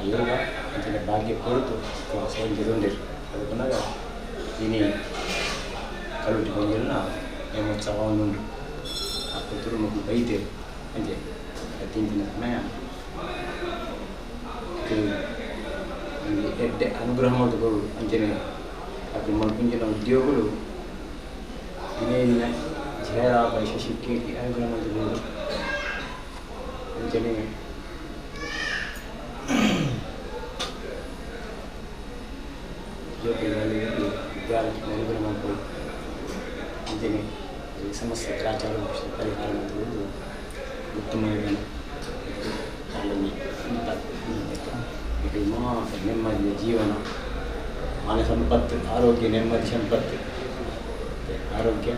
[SPEAKER 4] ಯೋಗ ಅಂಚಿನ ಭಾಗ್ಯ ಕೊರತು ಸೇವೆ ತಿರುಂಡಿರು ಅದು ಪುನಃ ಇನಿ ಕಳುಟಿ ಬಂದಿರನ ನೇಮೋತ್ಸವ ಉಂಡು ಆ ಪುತ್ತೂರು ಮಕ್ಕಳು ಬೈತೇರು ಅಂಚೆ ತಿಂತಿನ ಸಮಯ ಎಡ್ಡೆ ಅನುಗ್ರಹ ಮಾಡಿದವರು ಅಂಚನೆ ಅక్కడ ಮಲ್ಪುಂಚಿನ ಉದ್ಯೋಗುలు ದಿನೇ ದಿನ ಜಯಲಾಭ ಶಶಿ ಕೀರ್ತಿ ಅನುಗ್ರಹ ಮಾಡಿದವರು ಅಂಚನೆ ಜೋಕುಗಳಲ್ಲಿ ವಿದ್ಯಾಲಕ್ಷ್ಮಿ ಅನುಗ್ರಹ ಮಾಡಿಕೊಳ್ಳಿ ಅಂಚನೆ ಸಮಸ್ಯೆ ಗ್ರಾಚಾರ ಪರಿಹಾರ ಮಾಡಿಕೊಂಡು ಉತ್ತಮ ಅಲ್ಲಿ ಸಂಪತ್ತು ಇದು ಮಾತ್ರ ನೆಮ್ಮದಿಯ ಜೀವನ ಮಾನ ಸಂಪತ್ತು ಆರೋಗ್ಯ ನೆಮ್ಮದಿ ಸಂಪತ್ತು ಆರೋಗ್ಯ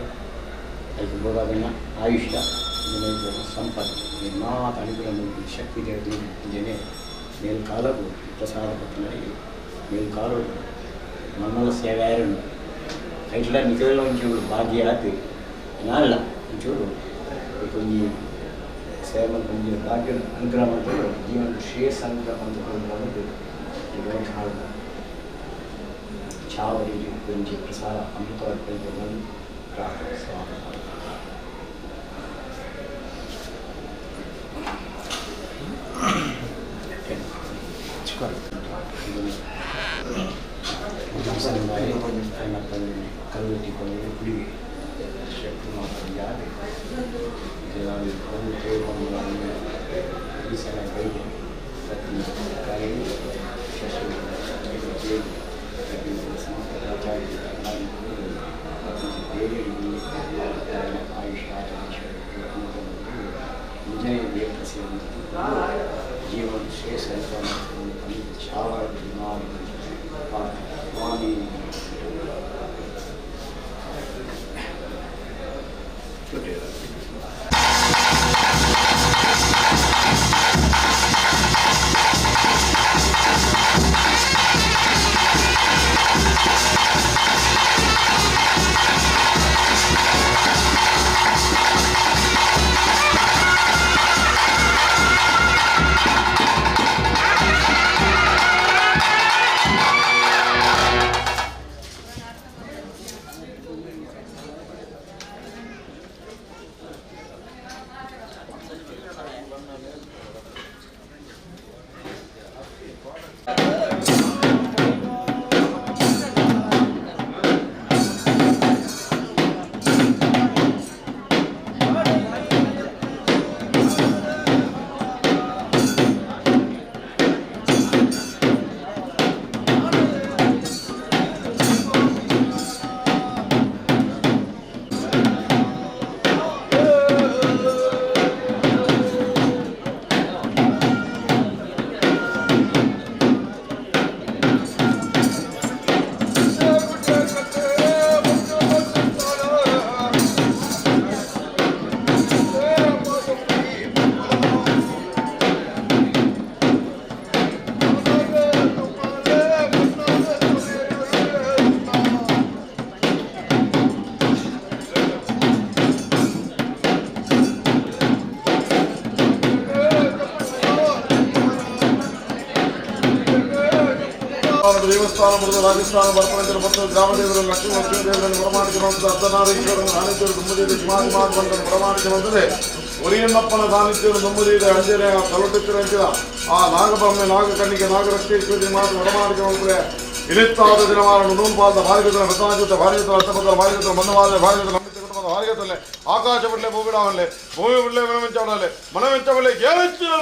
[SPEAKER 4] ಅದಕ್ಕೆ ಬೋಗಾದನ್ನ ಆಯುಷ್ಯ ಸಂಪತ್ತು ಮಾತು ಅನುಗ್ರಹ ಶಕ್ತಿ ದೇವತೆ ಮೇಲ್ಕಾಲವು ಪ್ರಸಾದ ಪತ್ತಿನಲ್ಲಿ ಮೇಲ್ಕಾಲು ಮಮ್ಮಲ ಸೇವೆ ಐಟ್ಲ ನಿಜವೆಲ್ಲ ಒಂಚೂರು ಭಾಗ್ಯ ಆತು ನಾಲ್ಲ ಒಂಚೂರು ಒಂಜಿ ಸೇವೆ ಒಂಜಿ ಭಾಗ್ಯ ಅನುಗ್ರಹ ಮಾಡ್ತಾರೆ ಜೀವನ ಶ್ರೇಯಸ್ ಅನುಗ್ರಹ ಅಂತ ಚಾವಡಿ ಒಂಜಿ ಪ್ರಸಾದ ಅಮೃತ ಪ್ರಾರ್ಥನೆ ಸ್ವಾಗತ. ಜೀವನ ಶ್ರೇಷ್ಠ ಸ್ವಾಮಿ.
[SPEAKER 1] ದೇವಸ್ಥಾನ ಮುರಿದ ರಾಜಸ್ಥಾನ ಬರ್ಪಣೆಂಜಲ ಮತ್ತು ಗ್ರಾಮದೇವರು ಲಕ್ಷ್ಮೀ ಲಕ್ಷ್ಮೀ ದೇವರನ್ನು ಬರಮಾಡಿಕೊಳ್ಳುವಂಥದ್ದು ಅರ್ಧನಾರೀಶ್ವರನ ಸಾನ್ನಿಧ್ಯರು ದುಮ್ಮದೇವಿ ಕುಮಾರಮಾಡುವಂತನ್ನು ಬರಮಾಡಿಕೊಳ್ಳುವಂಥದ್ದೇ ಒರಿಯಣ್ಣಪ್ಪನ ಸಾನ್ನಿಧ್ಯರು ದುಮ್ಮದೇವಿ ಅಂಜನೆ ಕಲುಟಿತ್ತಿರಂಚಿದ ಆ ನಾಗಬೊಮ್ಮೆ ನಾಗಕನ್ನಿಗೆ ನಾಗರಕ್ಷೇಶ್ವರಿ ಮಾತು ಬರಮಾಡಿಕೊಳ್ಳುತ್ತದೆ. ಇನಿತ್ತಾದ ದಿನವಾರ ನೂಂಪಾದ ಭಾರತದ ರತ್ನಾಜುತ ಭಾರತ ಅರ್ಥಪದ ಭಾರತ ಮಂದವಾದ ಭಾರತ ನಂಬಿಕೆ ಕುಟುಂಬದ ಭಾರತದಲ್ಲೇ ಆಕಾಶ ಬಿಡಲೆ ಭೂಮಿಡಾವಲ್ಲೆ ಭೂಮಿ ಬಿಡಲೆ ಮನವೆಂಚವಡಲೆ ಮನವೆಂಚವಲ್ಲೆ ಏಳಿಚ್ಚಿನ.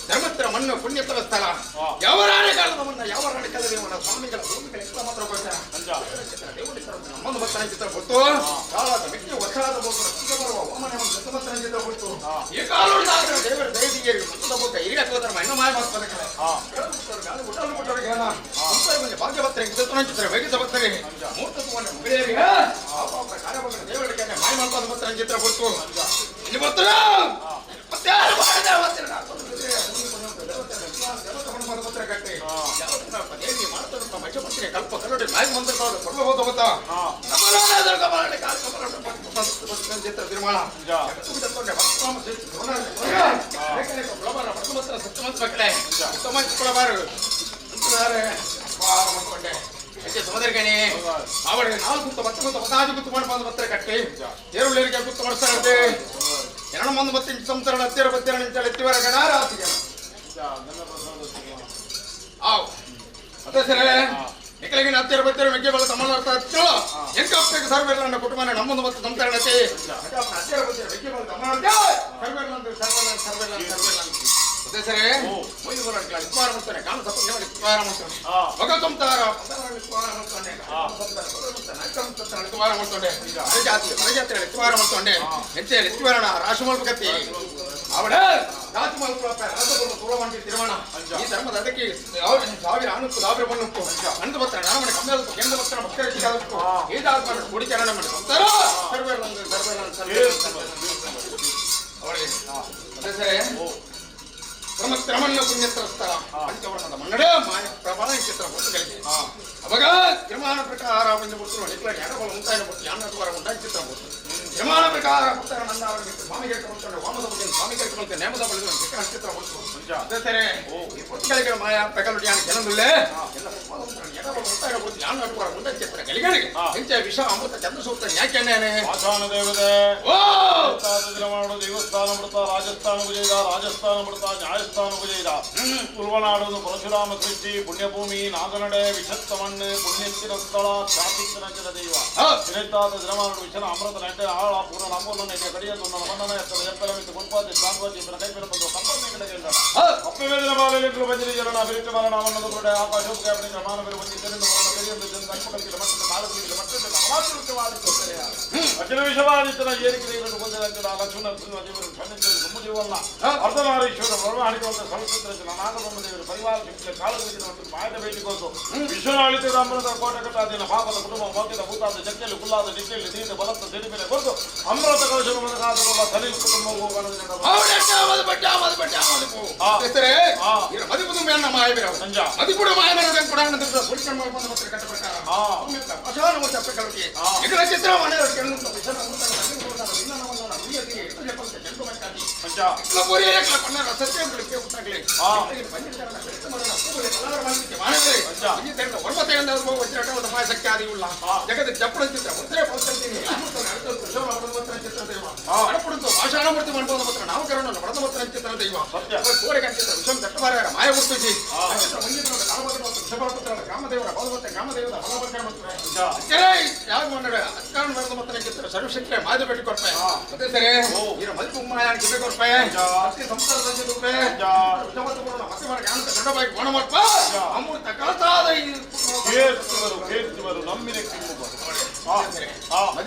[SPEAKER 1] ಧರ್ಮಸ್ಥಳ ಮಣ್ಣು ಪುಣ್ಯಸ್ಥಳ ಸ್ಥಳ ಯಾವ ರಾಣಿ ಕಾಲದ ಮಣ್ಣ ಯಾವ ರಾಣಿ ಕಾಲದ ದೇವನ ಸ್ವಾಮಿಗಳ ಭೂಮಿಗಳ ಎಲ್ಲ ಮಾತ್ರ ಗೋಚರ ನಮ್ಮೊಂದು ಭಕ್ತನ ಚಿತ್ರ ಕೊಟ್ಟು ಕಾಲಾದ ಮೆಟ್ಟಿ ವರ್ಷಾದ ಬರುವ ವಾಮನ ಸತಮತ್ತನ ಚಿತ್ರ ಕೊಟ್ಟು ಈ ಕಾಲೋಡ ದೇವರ ದಯದಿಗೆ ಮತ್ತದ ಬೋಕ ಹಿರಿಯ ಸೋದರ ಇನ್ನು ಮಾಯ ಮಾಡ್ತಾರೆ ಭಾಗ್ಯ ಭಕ್ತರಿಗೆ ಚಿತ್ರ ವೇಗಿಸ ಭಕ್ತರಿಗೆ ಮೂರ್ತ ಮಹಿಳೆಯರಿಗೆ ದೇವರಿಗೆ ಮಾಯ ಮಾಡ್ಕೊಂಡು ಭಕ್ತನ ಚಿತ್ರ ಕೊಟ್ಟು ಇಲ್ಲಿ ಬರ್ತಾರ ಮತ್ತೆ ಯಾರು ಮಾಡಿದ ಅವಳಿಗೆ ನಾಲ್ಕು ಗುತ್ತು 10 ಗುತ್ತು 15 ಗುತ್ತು ಮಾಡಿ ಬಂದು ಪತ್ರ ಕಟ್ಟಿ ಏರುಳ್ಳಿಗೆ ಗುತ್ತು ಮಾಡಿಸ್ತಾರೆ ಎರಡು ಮಂದಿ ಮತ್ತೆ ಸಂಸಾರ ಹತ್ತಿರ ಬತ್ತಿರ ನಿಂತಾಳೆ ಎತ್ತಿವರ ಗಣಾರಾಸಿಗೆ ಆವ್ ಅದೇ ಸರಿ ನಿಕಲಿಗಿನ ಹತ್ತಿರ ಬತ್ತಿರ ಮೆಕ್ಕೆ ಬಲ ತಮ್ಮನ ಅರ್ಥ ಎಂಕಪ್ಪಿಗೆ ಸರ್ವೇರ್ಲನ್ನ ಕುಟುಂಬನ ನಮ್ಮೊಂದು ಮತ್ತು ಸಂಸಾರ ಹತ್ತಿರ ಬತ್ತಿರ ಮೆಕ್ಕೆ ಬಲ ತಮ್ಮನ ಸರ್ವೇರ್ಲಂದು ಸರ್ವೇರ್ಲನ್ ಸರ್ವೇರ್ಲನ್ ಸರ್ವೇರ್ಲನ್ ಅದೇ ಸರಿ ಮೊಯ್ದು ಬರೋಣ ಇತ್ವಾರ ಮಾಡ್ತಾನೆ ಕಾಣ ಸಪ್ಪ ಇತ್ವಾರ ಮಾಡ್ತಾನೆ ಮಗ ಸಂಸಾರ ಇತ್ವಾರ ಮಾಡ್ತಾನೆ ಇತ್ವಾರ ಮಾಡ್ತಾನೆ ಜಾತಿ ಮರಜಾತ್ರೆ ಇತ್ವಾರ ಮಾಡ್ತಾನೆ ಹೆಚ್ಚೆ ಇತ್ವಾರಣ ರಾಶಿ ಮಾಡ್ಬೇಕತ್ತಿ ಅವಳ ರಾಜ ಮಲ್ಪುಳಪ್ಪ ರಾಜಪುರ ಪೂರ್ವವಂಟಿ ತಿರುಮಣ ಈ ಧರ್ಮದ ಅದಕ್ಕೆ ಸಾವಿರ ಅನುಕ್ಕು ಸಾವಿರ ಮಣ್ಣುಕ್ಕು ಅಂದು ಭಕ್ತರ ನಾಮಣೆ ಕಮ್ಮಿಯಾದಕ್ಕು ಕೇಂದ್ರ ಭಕ್ತರ ಭಕ್ತರ ಹೆಚ್ಚಾದಕ್ಕು ಏದಾದ ಕುಡಿಚರಣ ಮಾಡಿ ಸಂಸಾರ ಸರ್ವೇರ್ಲಂದು ಸರ್ವೇರ್ಲನ್ ಸರ್ವೇರ್ಲನ್ ಅವಳಿಗೆ ಅದೇ ಸರಿ ಕ್ರಮಣ್ಣ ಪುಣ್ಯತ್ರ ಸ್ಥಳ ಪಂಚವರ್ಣದ ಮನ್ನಡೆ ಮಾಯ ಪ್ರಬಲ ಚಿತ್ರ ಪುಸ್ತಕಗಳಿಗೆ ಅವಾಗ ಕ್ರಮಾಣ ಪ್ರಕಾರ ಒಂದು ಪುಸ್ತಕ ನಿಕ್ಕಲಾಗಿ ಎಡಬಲ ಉಂಟಾಯಿನ ಪುಸ್ತಕ ಯಾನದ್ವಾರ ಉಂಟಾಯಿ ಚಿತ್ರ ಪುಸ್ತಕ ಕ್ರಮಾಣ ಪ್ರಕಾರ ಪುಸ್ತಕ ನಂದ ಅವರಿಗೆ ಸ್ವಾಮಿ ಕೇಳ್ಕೊಂಡು ವಾಮದ ಬಗ್ಗೆ ಸ್ವಾಮಿ ಕೇಳ್ಕೊಂಡು ನೇಮದ ಬಳಿದ ಚಿತ್ರ ಪುಸ್ತಕ ಅದೇ ಸರಿ ಈ ಪುಸ್ತಕಗಳಿಗೆ ಮಾಯ ಪ್ರಕಲುಡಿ ಯಾನ ಕೆಲಂದುಳ್ಳೆ ಎಲ್ಲ ಎಡಬಲ ಉಂಟಾಯಿನ ಪುಸ್ತಕ ಯಾನದ್ವಾರ ಉಂಟಾಯಿ ಚಿತ್ರ ಗಳಿಗಳಿಗೆ ಹೆಂಚೆ ವಿಷ ಅಮೃತ ಚಂದ್ರಸೂತ್ರ ಯಾಕೆನ್ನೇನೆ
[SPEAKER 5] ದೇವತೆ ದೇವಸ್ಥಾನ ಬಿಡ್ತಾ ರಾಜಸ್ಥಾನ ವಿಜಯದ ರಾಜಸ್ಥಾನ ಬಿಡ್ತಾ ನ್ಯಾಯಸ್ಥಾನ ವಿಜಯದ ತುಳುವನಾಡು ಪರಶುರಾಮ ಸೃಷ್ಟಿ ಪುಣ್ಯಭೂಮಿ ನಾಗನಡೆ ವಿಷತ್ತ ಮಣ್ಣು ಪುಣ್ಯಸ್ಥಿರ ಸ್ಥಳ ಖ್ಯಾತಿಸ್ಥನ ದೈವ ಹಿರಿತಾದ ದಿನಮಾನಡು ವಿಷನ ಅಮೃತ ನೆಟ್ಟೆ ಆಳ ಪೂರ್ಣ ನಂಬೂರ್ಣ ನೆಟ್ಟೆ ಕಡಿಯದು ನನ್ನ ಮನ್ನನ ಎತ್ತರ ಎಪ್ಪಲ ಮಿತ್ತು ಗುಂಪಾತಿ ಸಾಂಗ್ವಾತಿ ಇಬ್ಬರ ಕೈ ಮೇಲೆ ಬಂದು ಸಂಪರ್ಣ ಕಡೆಗೆ ಅಪ್ಪವೇದನ ಬಾಲಲಿಗಳು ಬಂದಿರಿ ಜನನ ಅಭಿರಿತ ಮರಣ ಅವನನ್ನು ಕೂಡ ಆಕಾಶೋಪಕ್ಕೆ ಅವನಿಗೆ ಮಾನವರು ಬಂದಿ ತೆರೆದು ಬರಲು ಕರಿಯೊಂದು ಜನ ಅಪ್ಪಗಳಿಗೆ ಮಟ್ಟದ ಕಾಲಗಳಿಗೆ ಮಟ್ಟದ ಅಚಲ ವಿಷವಾದಿತ್ತನ ಏರಿಕೆಗಳನ್ನು ಕೊಂದಂತೆ ಲಕ್ಷ್ಮಣ ದೇವರು ಖಂಡಿತರು ಗುಮ್ಮದೇವಲ್ಲ ಅರ್ಧನಾರೀಶ್ವರ ಬ್ರಹ್ಮಾಣಿಕವಂತ ಸರಸ್ವತಿ ನಾಗಬ್ರಹ್ಮದೇವರು ಪರಿವಾರ ಶಕ್ತಿಯ ಕಾಲಗಳಿಗೆ ಮತ್ತು ಮಾಯದ ಬೇಟಿಗೋಸು ವಿಶ್ವನಾಳಿತ ಅಮೃತ ಕೋಟೆ ಕಟ್ಟಾದಿನ ಪಾಪದ ಕುಟುಂಬ ಮೋಕಿದ ಭೂತಾದ ಜಕ್ಕೆಯಲ್ಲಿ ಕುಲ್ಲಾದ ದಿಕ್ಕೆಯಲ್ಲಿ ದೀದ ಬಲತ್ತ ಸಿಡಿಮೇಲೆ ಕೊಟ್ಟು ಅಮೃತ ಕಲಶನ ಮೊದಲಾದ ಸಲೀಲ್ ಕುಟುಂಬ
[SPEAKER 1] ಸರ್ವಶಕ್ತಿ ಮಾದ ಬೆಟ್ಟಿ ಕೊಟ್ಟೆ ಅದೇ ಸರಿ ಮದುವೆ ಕೊಟ್ಟೆ ಅಮೃತ ಕಳಸಾದ
[SPEAKER 5] ನಮ್ಮಿನ
[SPEAKER 1] ಆಗ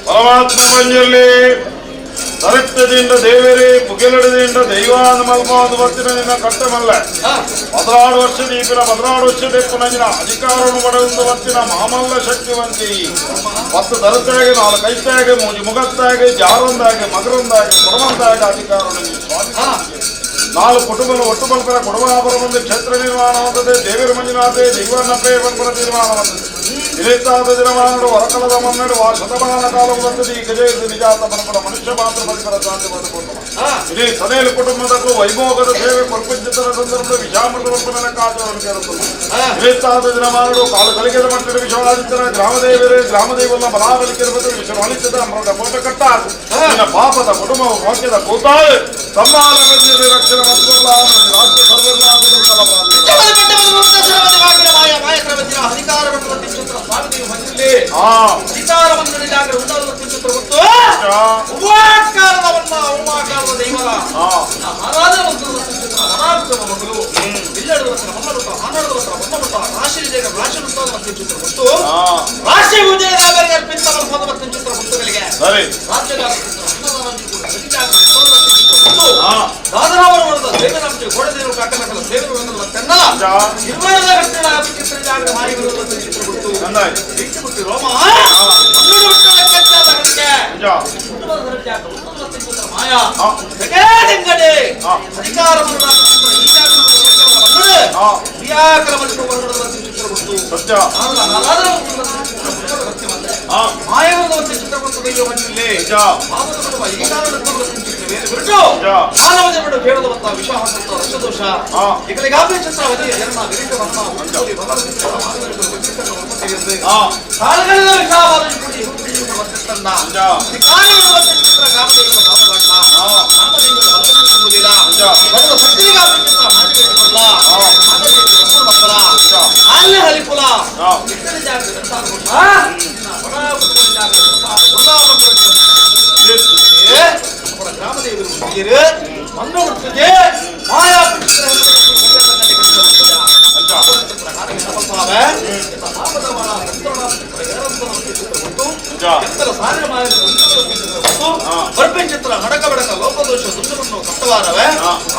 [SPEAKER 5] ಪರಮಾತ್ಮ ಮಂಜಲ್ಲಿ ದರಿದ್ರದಿಂದ ದೇವರೇ ಮುಗಿಲಡದಿಂದ ದೈವಾನ ಮಲ್ಮಾದ ಬರ್ತಿನ ನಿನ್ನ ಕಟ್ಟಮಲ್ಲ 16 ವರ್ಷ ದೀಪಿನ 16 ವರ್ಷ ದೀಪನ ಅಧಿಕಾರವನ್ನು ಪಡೆದು ಬರ್ತಿನ ಮಾಮಲ್ಲ ಶಕ್ತಿವಂತಿ 10 ದರತ್ತಾಗೆ 4 ಕೈತ್ತಾಗೆ 3 ಮುಗತ್ತಾಗೆ ಜಾರೊಂದಾಗೆ ಮಗರೊಂದಾಗೆ ಕೊಡವಂತಾಗೆ ಅಧಿಕಾರವನ್ನು ಸ್ವಾಮಿ 4 ಕುಟುಂಬ ಒಟ್ಟು ಮಲ್ಪರ ಕೊಡವಾಪುರ ಒಂದು ಕ್ಷೇತ್ರ ನಿರ್ಮಾಣವಾದದೆ ದೇವರ ಮಂಜುನಾಥೆ ದೈವನಪ್ಪೇ ಬಂಪರ ನಿರ್ಮಾಣವಾದದೆ ನಿರೇತಾದ ದಿನಮಾನಡು ಹೊರಕಲದ ಮನ್ನಡು ಆ ಶತಮಾನ ಕಾಲವು ಬಂದದೆ ಈ ಗಜೇಂದ್ರ ನಿಜಾತ ಪರಂಪರ ಮನುಷ್ಯ ಮಾತ್ರ ಬದುಕರ ಸಾಧ್ಯ ಬದುಕೊಂಡು ಇಡೀ ಸನೇಲು ಕುಟುಂಬದಕ್ಕೂ ವೈಭೋಗದ ಸೇವೆ ಕೊರ್ಪಿಂಚಿತರ ಸಂದರ್ಭದ ವಿಷಾಮೃತ ಒಪ್ಪನ ಕಾಜವನ್ನು ಕೇಳುತ್ತದೆ. ನಿರೇತಾದ ದಿನಮಾನಡು ಕಾಲು ಕಲಿಕೆದ ಮಟ್ಟದ ವಿಶ್ವಾದಿತ್ಯನ ಗ್ರಾಮದೇವರೇ ಗ್ರಾಮದೇವಲ್ಲ ಬಲಾಬಲಿಕಿರುವುದು ವಿಶ್ವಾದಿತ್ಯದ ಅಮೃತ ಕೋಟ ಕಟ್ಟಾದು ನಿನ್ನ ಪಾಪದ ಕುಟುಂಬ ವಾಕ್ಯದ ಕೂತಾಳು ತಮ್ಮ ರಕ್ಷಣೆ ಮತ್ತು ರಾಜ್ಯ ಸರ್ವಲ್ಲ.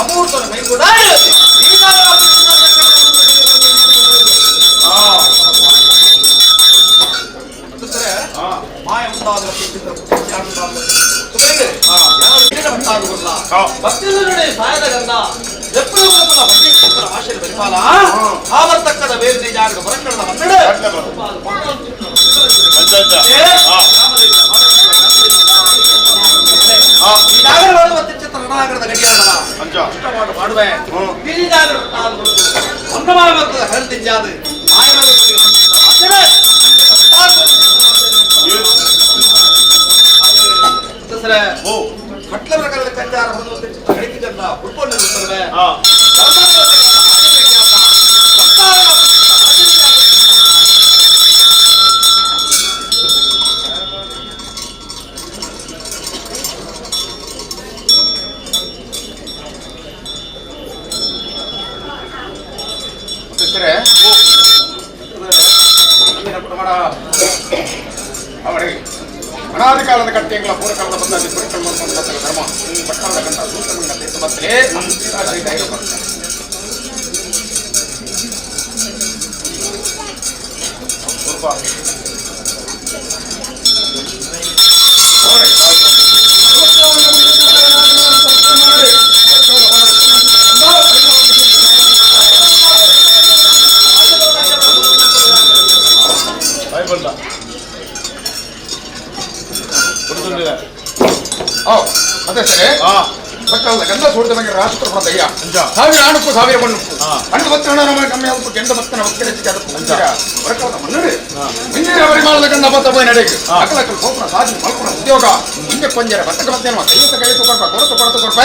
[SPEAKER 2] ಅಮೂರ್ತನ ಮೈಗೂಡ.
[SPEAKER 6] ಭಕ್ತಿದೊಡನೆ ಸಾಯದ ಗಂಧ ಎಪ್ಪುಲ ಪಂಡಿತರ ಭಾಷೆಯ ಪರಿಪಾಲ ಆವರ್ತಕ್ಕದ ಬೇರೆ ಜಾಗದ ಹೊರಕಡದ ಮನ್ನಡ ಈ ನಾಗರ ಚಿತ್ರ ರಣಾಗರದ ಗಡಿಯಾಡಲ ಇಷ್ಟವಾದ ಮಾಡುವೆ ಹೇಳ್ತಿದ್ದಾದು ಕಟ್ಲ ಪ್ರಕಾರದ ಕಂಜಾರ ಹೊಂದುವಂತೆ ಗಡಿಕಿದ್ದ ಉಳ್ಕೊಂಡು ನಿಲ್ಲುತ್ತವೆ.
[SPEAKER 1] ಅನಾದಿ ಕಾಲದ ಕಟ್ಟೆಗಳ ಪೂರ್ವಕಾಲದ ಬಂದಾದಿ ಪುರಿಕಲ್ ಮಾಡ್ಕೊಂಡು ಧರ್ಮ ಪಟ್ಟಣದ ಗಂಟ ಸೂತ್ರಮಣ್ಣ ತೀರ್ಥ ಬರ್ತಲೇ ಅದೇ ಸರಿ ಪಟ್ಟಣದ ಗಂಧ ಸೂಡಿದ ಬಗ್ಗೆ ರಾಷ್ಟ್ರ ದಯ್ಯ ಸಾವಿರ ಆಣಕ್ಕೂ ಸಾವಿರ ಮಣ್ಣುಕ್ಕು ಹಣ್ಣು ಭತ್ತನ ಕಮ್ಮಿ ಅದಕ್ಕೂ ಕೆಂದ ಭತ್ತನ ಒಕ್ಕರೆ ಅದಕ್ಕೂ ಹೊರಕಳದ ಮಣ್ಣು ಇಂಜಿನ ಪರಿಮಾಣದ ಗಂಧ ಭತ್ತ ಪೋಯಿ ನಡೆಗೆ ಅಕಲಕಲ್ ಕೋಪನ ಸಾಧನೆ ಮಲ್ಪುನ ಉದ್ಯೋಗ ಹಿಂದೆ ಕೊಂಜರ ಭತ್ತಕ ಮತ್ತೇನು ಕೈಯುತ್ತ ಕೈಯುತ್ತ ಕೊರ್ಪ ಕೊರತು ಕೊರತು ಕೊರ್ಪ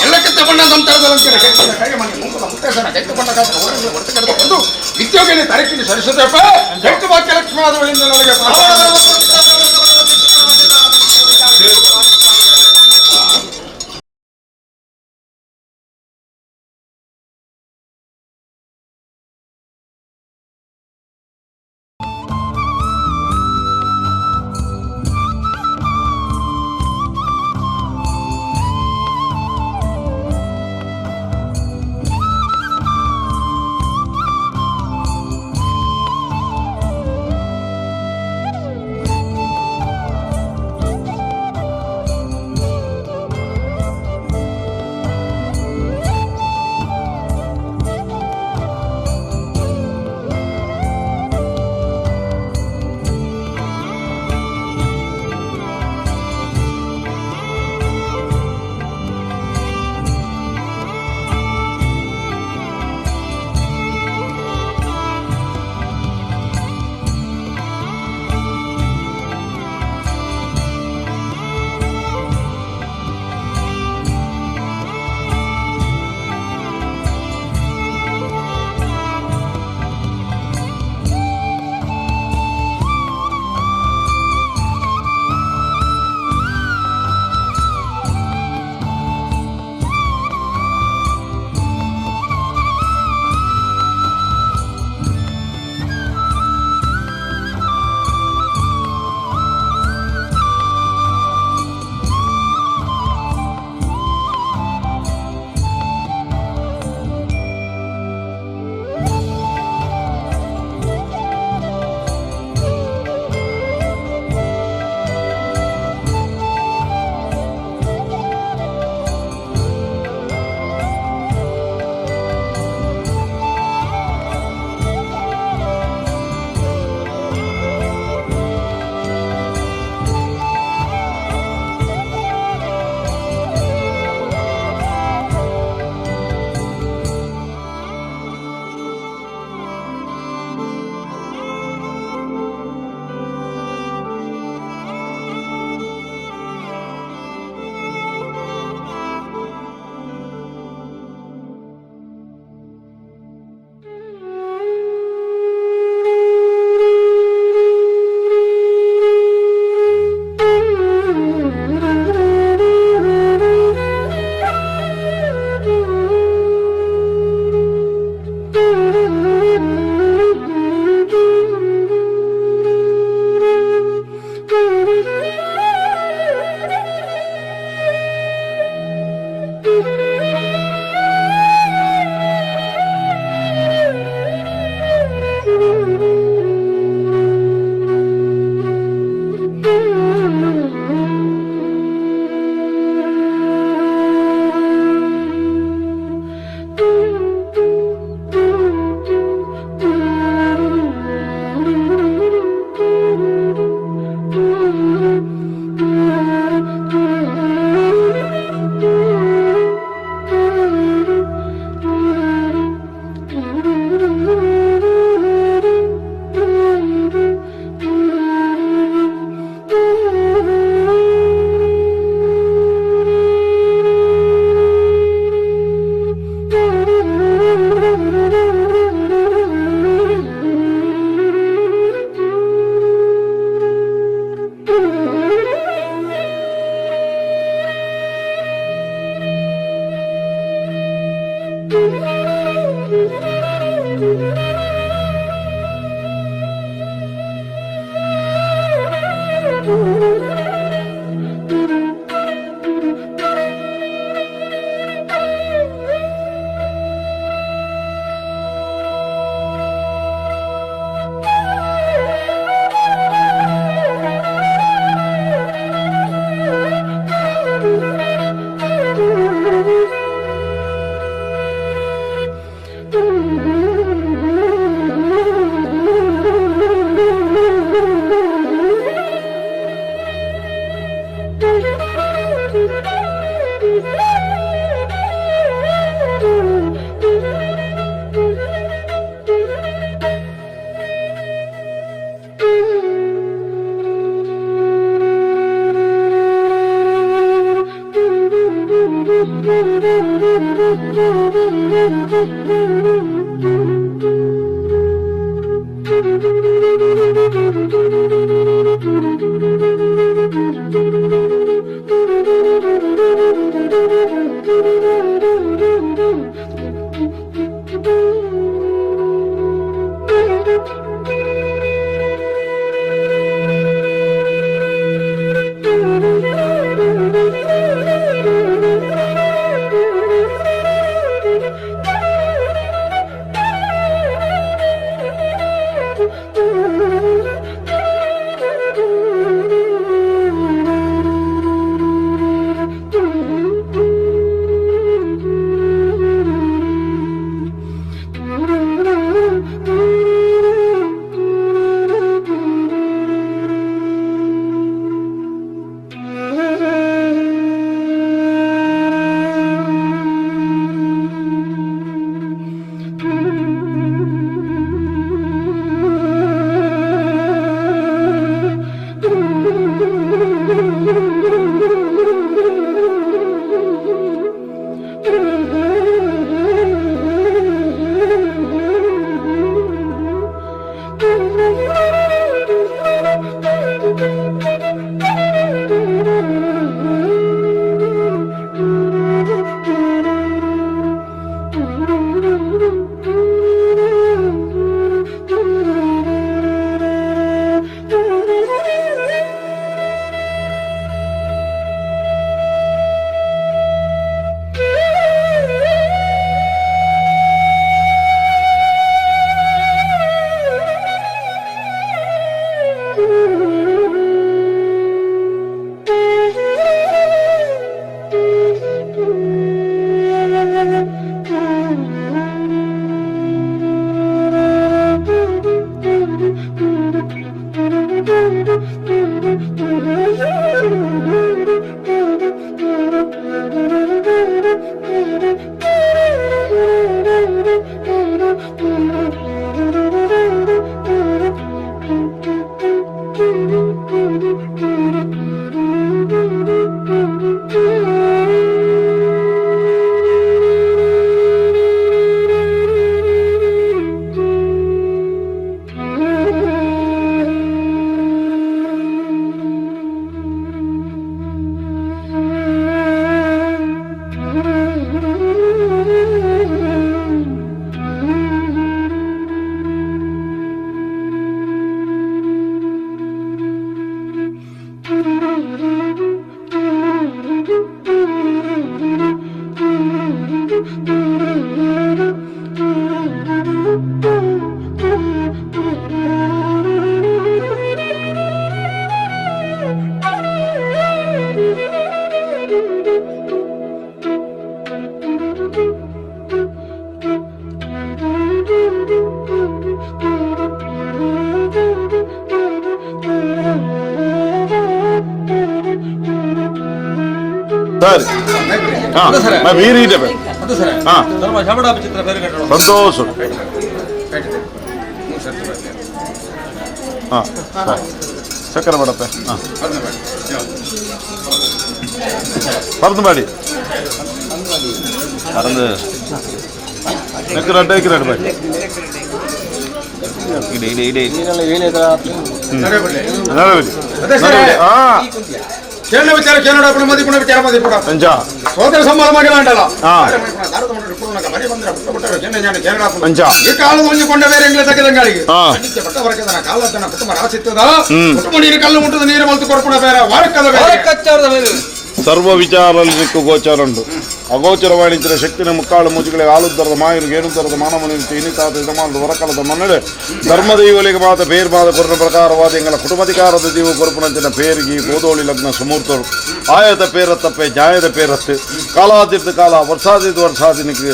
[SPEAKER 1] ಎಲ್ಲಕ್ಕಿಂತ ಬಣ್ಣ ನಮ್ಮ ತರದಲಂತಿರ ಕೆಟ್ಟಿನ ಕೈ ಮನೆ ಮುಂಕದ ಮುತ್ತೇಸನ ಕೈತು ಬಣ್ಣ ಕಾಸನ ಹೊರಗೆ ಹೊರತು ಕರೆದುಕೊಂಡು ಉದ್ಯೋಗದಲ್ಲಿ ತರಕಿನ ಸರಿಸುತ್ತಪ್ಪ ಎಷ್ಟು ವಾಕ್ಯ ಲಕ್ಷ್ಮಣಾದವಳಿಂದ ನನಗೆ
[SPEAKER 5] ಸರಿ ಹಾಂ ವೀರ ಹಾಂ ಸಂತೋಷ ಹಾಂ ಸಕ್ಕರೆ ಬೇಡಪ್ಪ ಹಾಂ ಪರದು ಮಾಡಿ ಪರಂದು ಎಕ್ಕರೆ ಎಕ್ಕರೆ ಮಾಡಿ ಇಡಿ ಇಡಿ ಇಡಿ
[SPEAKER 1] ಕೇಳ ವಿಚಾರ ಕೇಳೋಣ ಮದಿ ಪುಣ ವಿಚಾರ ಮದಿ ಪುಣ
[SPEAKER 5] ಅಂಚ
[SPEAKER 1] ಸೋದರ ಸಂಬಳ ಮಗಲಾಂಡಲ
[SPEAKER 5] ಅಂಚ
[SPEAKER 1] ಈ ಕಾಲದ ಒಂಜಿ ಬೇರೆ ಎಂಗ್ಲ ತಗದಂಗಾಳಿಗೆ
[SPEAKER 5] ಹಾ.
[SPEAKER 1] ಪಟ್ಟ ಬರಕದನ ಕಾಲದನ ಕುಟುಂಬ ರಾಸಿತ್ತದ ಕುಟುಂಬ ನೀರು ಕಲ್ಲು ಉಂಟದ ನೀರು ಮಲ್ತು ಕೊರ್ಪುಣ ಬೇರೆ ವಾರಕ್ಕದ ಬೇರೆ
[SPEAKER 5] ಸರ್ವ ವಿಚಾರಲಿಕ್ಕು ಗೋಚಾರಂಡು ಅಗೋಚರವಾಣಿತರ ಶಕ್ತಿನ ಮುಕ್ಕಾಳು ಮುಜುಗಳಿಗೆ ಆಲುದ್ದರದ ಮಾಯರು ಗೇಣುದ್ದರದ ಮಾನವನಿಂತ ಇನಿತಾತ ಯಜಮಾನರು ಹೊರಕಲದ ಮನ್ನಡೆ ಧರ್ಮದೈವಲಿಗೆ ಮಾತ ಬೇರ್ ಮಾದ ಕೊರನ ಪ್ರಕಾರವಾದ ಎಂಗಳ ಕುಟುಂಬಾಧಿಕಾರದ ದೀವ ಕೊರಪುನಂಚಿನ ಪೇರಿಗೆ ಗೋದೋಳಿ ಲಗ್ನ ಸುಮೂರ್ತರು ಆಯತ ಪೇರತ್ತಪ್ಪೆ ನ್ಯಾಯದ ಪೇರತ್ತು ಕಾಲಾದಿದ್ದ ಕಾಲ ವರ್ಷಾದಿದ್ದ ವರ್ಷಾದಿನಿಗೆ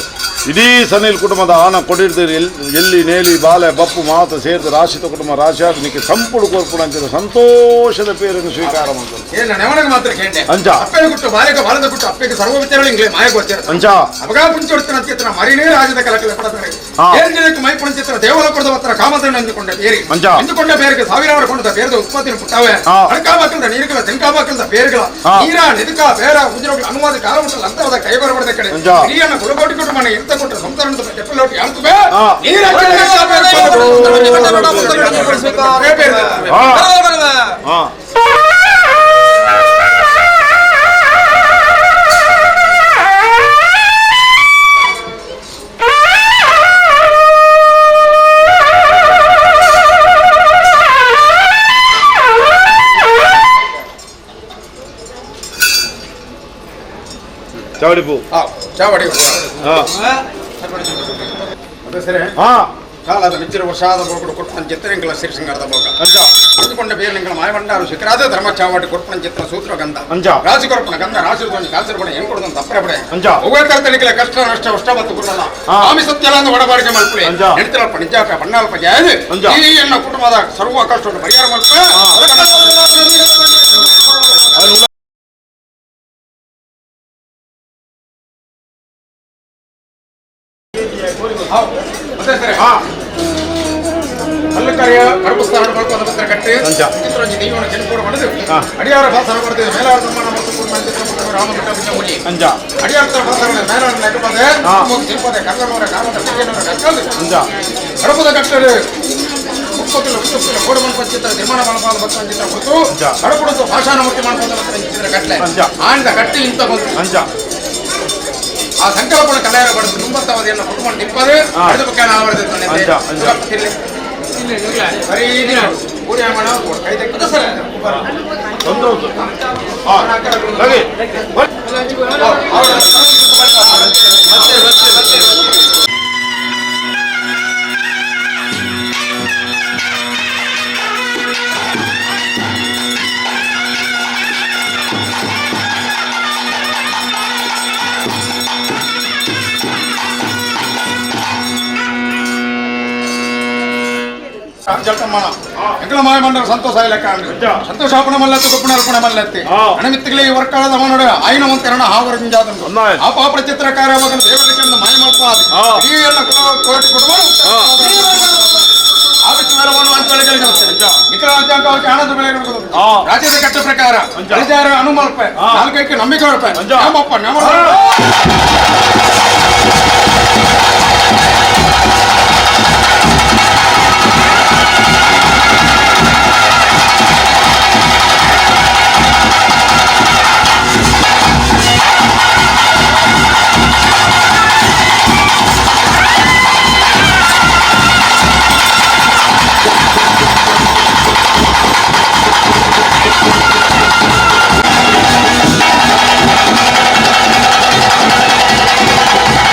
[SPEAKER 5] ಇಡೀ ಸನಿಲ್ ಕುಟುಂಬದ ಆನ ಕೊಡಿರ್ದಿರು ಎಲ್ಲಿ ನೇಲಿ ಬಾಲೆ ಬಪ್ಪು ಮಾತ ಸೇರಿದ ರಾಶಿತ ಕುಟುಂಬ ರಾಶಿಯಾದನಿಗೆ ಸಂಪುಡು ಕೊರ್ಪುನಂಚಿನ ಸಂತೋಷದ ಪೇರನ್ನು ಸ್ವೀಕಾರ ಮಾಡ್ತಾರೆ
[SPEAKER 1] ಏನ ನೆವನಗ ಮಾತ್ರ ಕೇಂಡೆ
[SPEAKER 5] ಅಂಚ.
[SPEAKER 1] ಅಪ್ಪೆನ ಗುಟ್ಟು ಬಾಲೆಗೆ ಬಾಲದ ಗುಟ್ಟು ಅಪ್ಪೆಗೆ ಸರ್ವ ವಿಚಾರಗಳು ಇಂಗ್ಲೆ ಮಾಯ ಗೋಚರ
[SPEAKER 5] ಅಂಚ
[SPEAKER 1] ಅಪಗಾ ಪುಂಚೊಡ್ತನ ಚಿತ್ರ ಮರಿನೇ ರಾಜದ ಕಲಕಲ ಪಡತಾರೆ
[SPEAKER 5] ಹಾ.
[SPEAKER 1] ಏಳು ಜನಕ್ಕೆ ಮೈ ಪುಣಚಿತ್ರ ದೇವರ ಕೊಡದ ಹತ್ರ ಕಾಮಧೇನು ಅಂದುಕೊಂಡ ಬೇರಿ
[SPEAKER 5] ಅಂಚ.
[SPEAKER 1] ಅಂದುಕೊಂಡ ಬೇರಿಗೆ ಸಾವಿರಾರು ಕೊಂಡದ ಬೇರದ ಉತ್ಪತ್ತಿನ ಪುಟ್ಟವೆ
[SPEAKER 5] ಹಾ.
[SPEAKER 1] ಅಡಕಾ ಮಕ್ಕಳದ ನೀರುಗಳ ತೆಂಕಾ ಮಕ್ಕಳದ ಬೇರುಗಳ
[SPEAKER 5] ಹಾ.
[SPEAKER 1] ನೀರ ನಿದಕ ಬೇರ ಉಜ್ರಗಳ ಅನುವಾದ ಕಾಲ ಉಂಟಲ್ಲ ಅಂತರದ ಕೈಬರಬಡದ ಕಡೆ
[SPEAKER 5] ಅಂಚ.
[SPEAKER 1] ಹಿರಿಯನ್ನ ಕುಲಕೋಟಿ ಕೊಟ್ಟು ಮನೆ ಇರ್ತ ಕೊಟ್ಟ ಸಂಸಾರದ ತೆಪ್ಪಲೋಟಿ ಅಳ್ತುಬೆ
[SPEAKER 5] ಹಾ.
[SPEAKER 1] ನೀರ
[SPEAKER 5] ಹಾ. ಹಾ ಚಾವಡಿಪು
[SPEAKER 1] ಚಾವಡಿ
[SPEAKER 5] ಹಾ
[SPEAKER 1] ಅದೇ ಸರಿ
[SPEAKER 5] ಹಾ
[SPEAKER 1] ಕಾಲದ ಮಿಚ್ಚಿರ ವರ್ಷಾದ ಬೋಗುಡು ಕೊಟ್ಟನ ಚಿತ್ರಂಗಳ ಸಿರಿಸಿಂಗಾರದ ಭೋಗ
[SPEAKER 5] ಅಂಚ
[SPEAKER 1] ಅಂದುಕೊಂಡ ಬೇರ್ಲಿಂಗಳ ಮಾಯವಂಡಾರು ಶಿಖರಾದ ಧರ್ಮ ಚಾವಾಟಿ ಕೊರ್ಪಣ ಚಿತ್ರ ಸೂತ್ರ ಗಂಧ
[SPEAKER 5] ಅಂಚ.
[SPEAKER 1] ರಾಶಿ ಕೊರ್ಪಣ ಗಂಧ ರಾಶಿ ಧ್ವನಿ ಕಾಸಿರ ಬಣ ಹೆಂಗ್ ಕೊಡೋದು ತಪ್ಪರೆ ಬಡೆ
[SPEAKER 5] ಅಂಚ.
[SPEAKER 1] ಒವ್ವೇ ತಳಿಗಳ ಕಷ್ಟ ನಷ್ಟ ಅಷ್ಟ ಮತ್ತು ಗುರುನಲ್ಲ
[SPEAKER 5] ಹಾ.
[SPEAKER 1] ಸ್ವಾಮಿ ಸತ್ಯಲಾಂದ ಒಡಬಾಡಿಗೆ ಮಲ್ಪುಲೆ
[SPEAKER 5] ಅಂಚ.
[SPEAKER 1] ನೆಡ್ತಿರಲ್ಪ ನಿಜಾಪ ಬಣ್ಣಾಲ್ಪ ಜಾಯದು
[SPEAKER 5] ಅಂಚ.
[SPEAKER 1] ಈ ಎನ್ನ ಕುಟುಂಬದ ಸರ್ವ ಕಷ್ಟವನ್ನು ಪರಿಹಾರ ಮಲ್ಪೆ ಅದೇ ಸರಿ
[SPEAKER 5] ಹಾ
[SPEAKER 1] ಕಲ್ಲುಕರಿಯ ಕಡುಬುಸ್ತಾರ ಬಳ್ಕೊಂಡ ಪತ್ರ ಕಟ್ಟಿ
[SPEAKER 5] ಅಂಚ.
[SPEAKER 1] ಚಿತ್ರಂಜಿ ದೈವನ ಕೆಂಪೂರು ಹೊಡೆದು
[SPEAKER 5] ಹಾ.
[SPEAKER 1] ಅಡಿಯಾರ ಭಾಸರ ಬರ್ತದೆ ಮೇಲಾರ ಸಮ್ಮಾನ ಮತ್ತು ಕುರ್ಮ ಚಿತ್ರ ರಾಮ ಬಿಟ್ಟ ಮುಲಿ
[SPEAKER 5] ಅಂಚ
[SPEAKER 1] ಅಡಿಯಾರ ಭಾಸರ ಮೇಲಾರ ನೆಕಪದೆ
[SPEAKER 5] ಹಾ.
[SPEAKER 1] ತಿರುಪದೆ ಕಲ್ಲನವರ ಕಾಲದ ಕಟ್ಟಿಗೆನವರ ಕಕ್ಕಲು
[SPEAKER 5] ಅಂಚ
[SPEAKER 1] ಕಡಪದ ಕಟ್ಟರು ಮುಪ್ಪತ್ತಿಲ್ಲ ಉತ್ತಪ್ಪಿಲ್ಲ ಕೋಡಮನ್ ಪಂಚಿತ್ರ ನಿರ್ಮಾಣ ಮಲಪಾದ ಭಕ್ತ ಚಿತ್ರ ಕೊಡ್ತು
[SPEAKER 5] ಅಂಚ.
[SPEAKER 1] ಕಡಪುಡದ್ದು ಭಾಷಾನ ಮೂರ್ತಿ ಮಾಡ್ಕೊಂಡ ಭಕ್ತ ಚಿತ್ರ ಕಟ್ಲೆ
[SPEAKER 5] ಅಂಚ.
[SPEAKER 1] ಆಂಡ ಕಟ್ಟಿ ಇಂತ ಬಂತು
[SPEAKER 5] ಅಂಚ
[SPEAKER 1] ಆ ಸಂಕಲ್ಪನ ಕಲ್ಯಾಣ ಪಡೆದು ತುಂಬತ್ತವಧಿಯನ್ನು ಕುಟುಂಬ ನಿಪ್ಪದೆ
[SPEAKER 5] ಹಾ.
[SPEAKER 1] ಅಡಿದ ಪಕ್ಕ ನಾವು
[SPEAKER 5] ಅಂಚ, ಅಂಚ.
[SPEAKER 1] ಸರಿ ಊರಿಯ ಕೈ ಸರ್
[SPEAKER 5] ಸಂತೋಷ ಹಾ ಲಗಿ
[SPEAKER 1] ಜಲ್ತಮ್ಮನ ಎಂಗಳ ಮಾಯ ಮಂಡಲ ಸಂತೋಷ ಲೆಕ್ಕ
[SPEAKER 5] ಅಂಚ.
[SPEAKER 1] ಸಂತೋಷ ಅಪಣ ಮಲ್ಲತ್ತು ಗೊಪ್ಪಣ ಅರ್ಪಣ ಮಲ್ಲತ್ತಿ
[SPEAKER 5] ಹಾ.
[SPEAKER 1] ಅಣಮಿತ್ತಿಗಳೇ ಈ ವರ್ಕಾಳದ ಮನೋಡ ಆಯ್ನ ಮಂತೆರಣ ಹಾವರ ಜಾತಂದು
[SPEAKER 5] ಒನ್ನಾಯ್.
[SPEAKER 1] ಆ ಪಾಪ ಚಿತ್ರಕಾರ ಮಗನ ದೇವರಿಗೆ ಮಾಯ ಮಲ್ಪ
[SPEAKER 5] ಹಾ.
[SPEAKER 1] ಈ ಎಲ್ಲ ಕೋಟಿ ಕುಟುಂಬ ಆವಿಷ್ಟು ಮೇಲವನ್ನು ಅಂಚಳಿಗಳಿಗೆ ನಿಖರ ಆನಂದ ಬೆಳೆ
[SPEAKER 5] ಹಾ.
[SPEAKER 1] ರಾಜ್ಯದ ಕಟ್ಟ ಪ್ರಕಾರ
[SPEAKER 5] ಅಂಚ.
[SPEAKER 1] ಅಧಿಕಾರ ಅನುಮಲ್ಪೆ
[SPEAKER 5] ಹಾ.
[SPEAKER 1] ನಾಲ್ಕೈಕ್ಕೆ ನಂಬಿಕೆ ಹೊರಪೆ
[SPEAKER 5] ಅಂಚ.
[SPEAKER 1] ನಮ್ಮಪ್ಪ ನಮ್ಮ
[SPEAKER 5] ಆ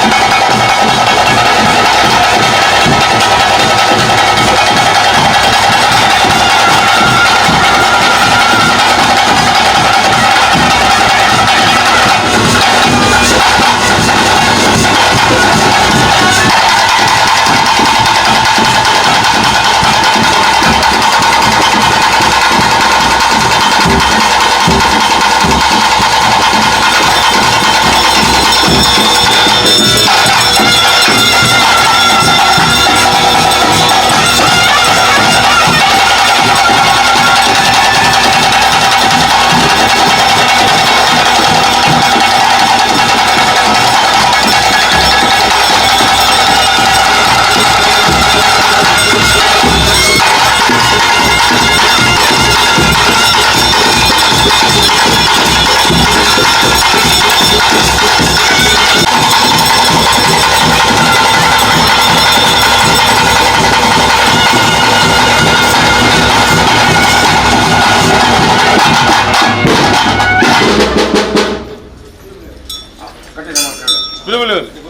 [SPEAKER 5] ಬಿಡು ಬಿಡು.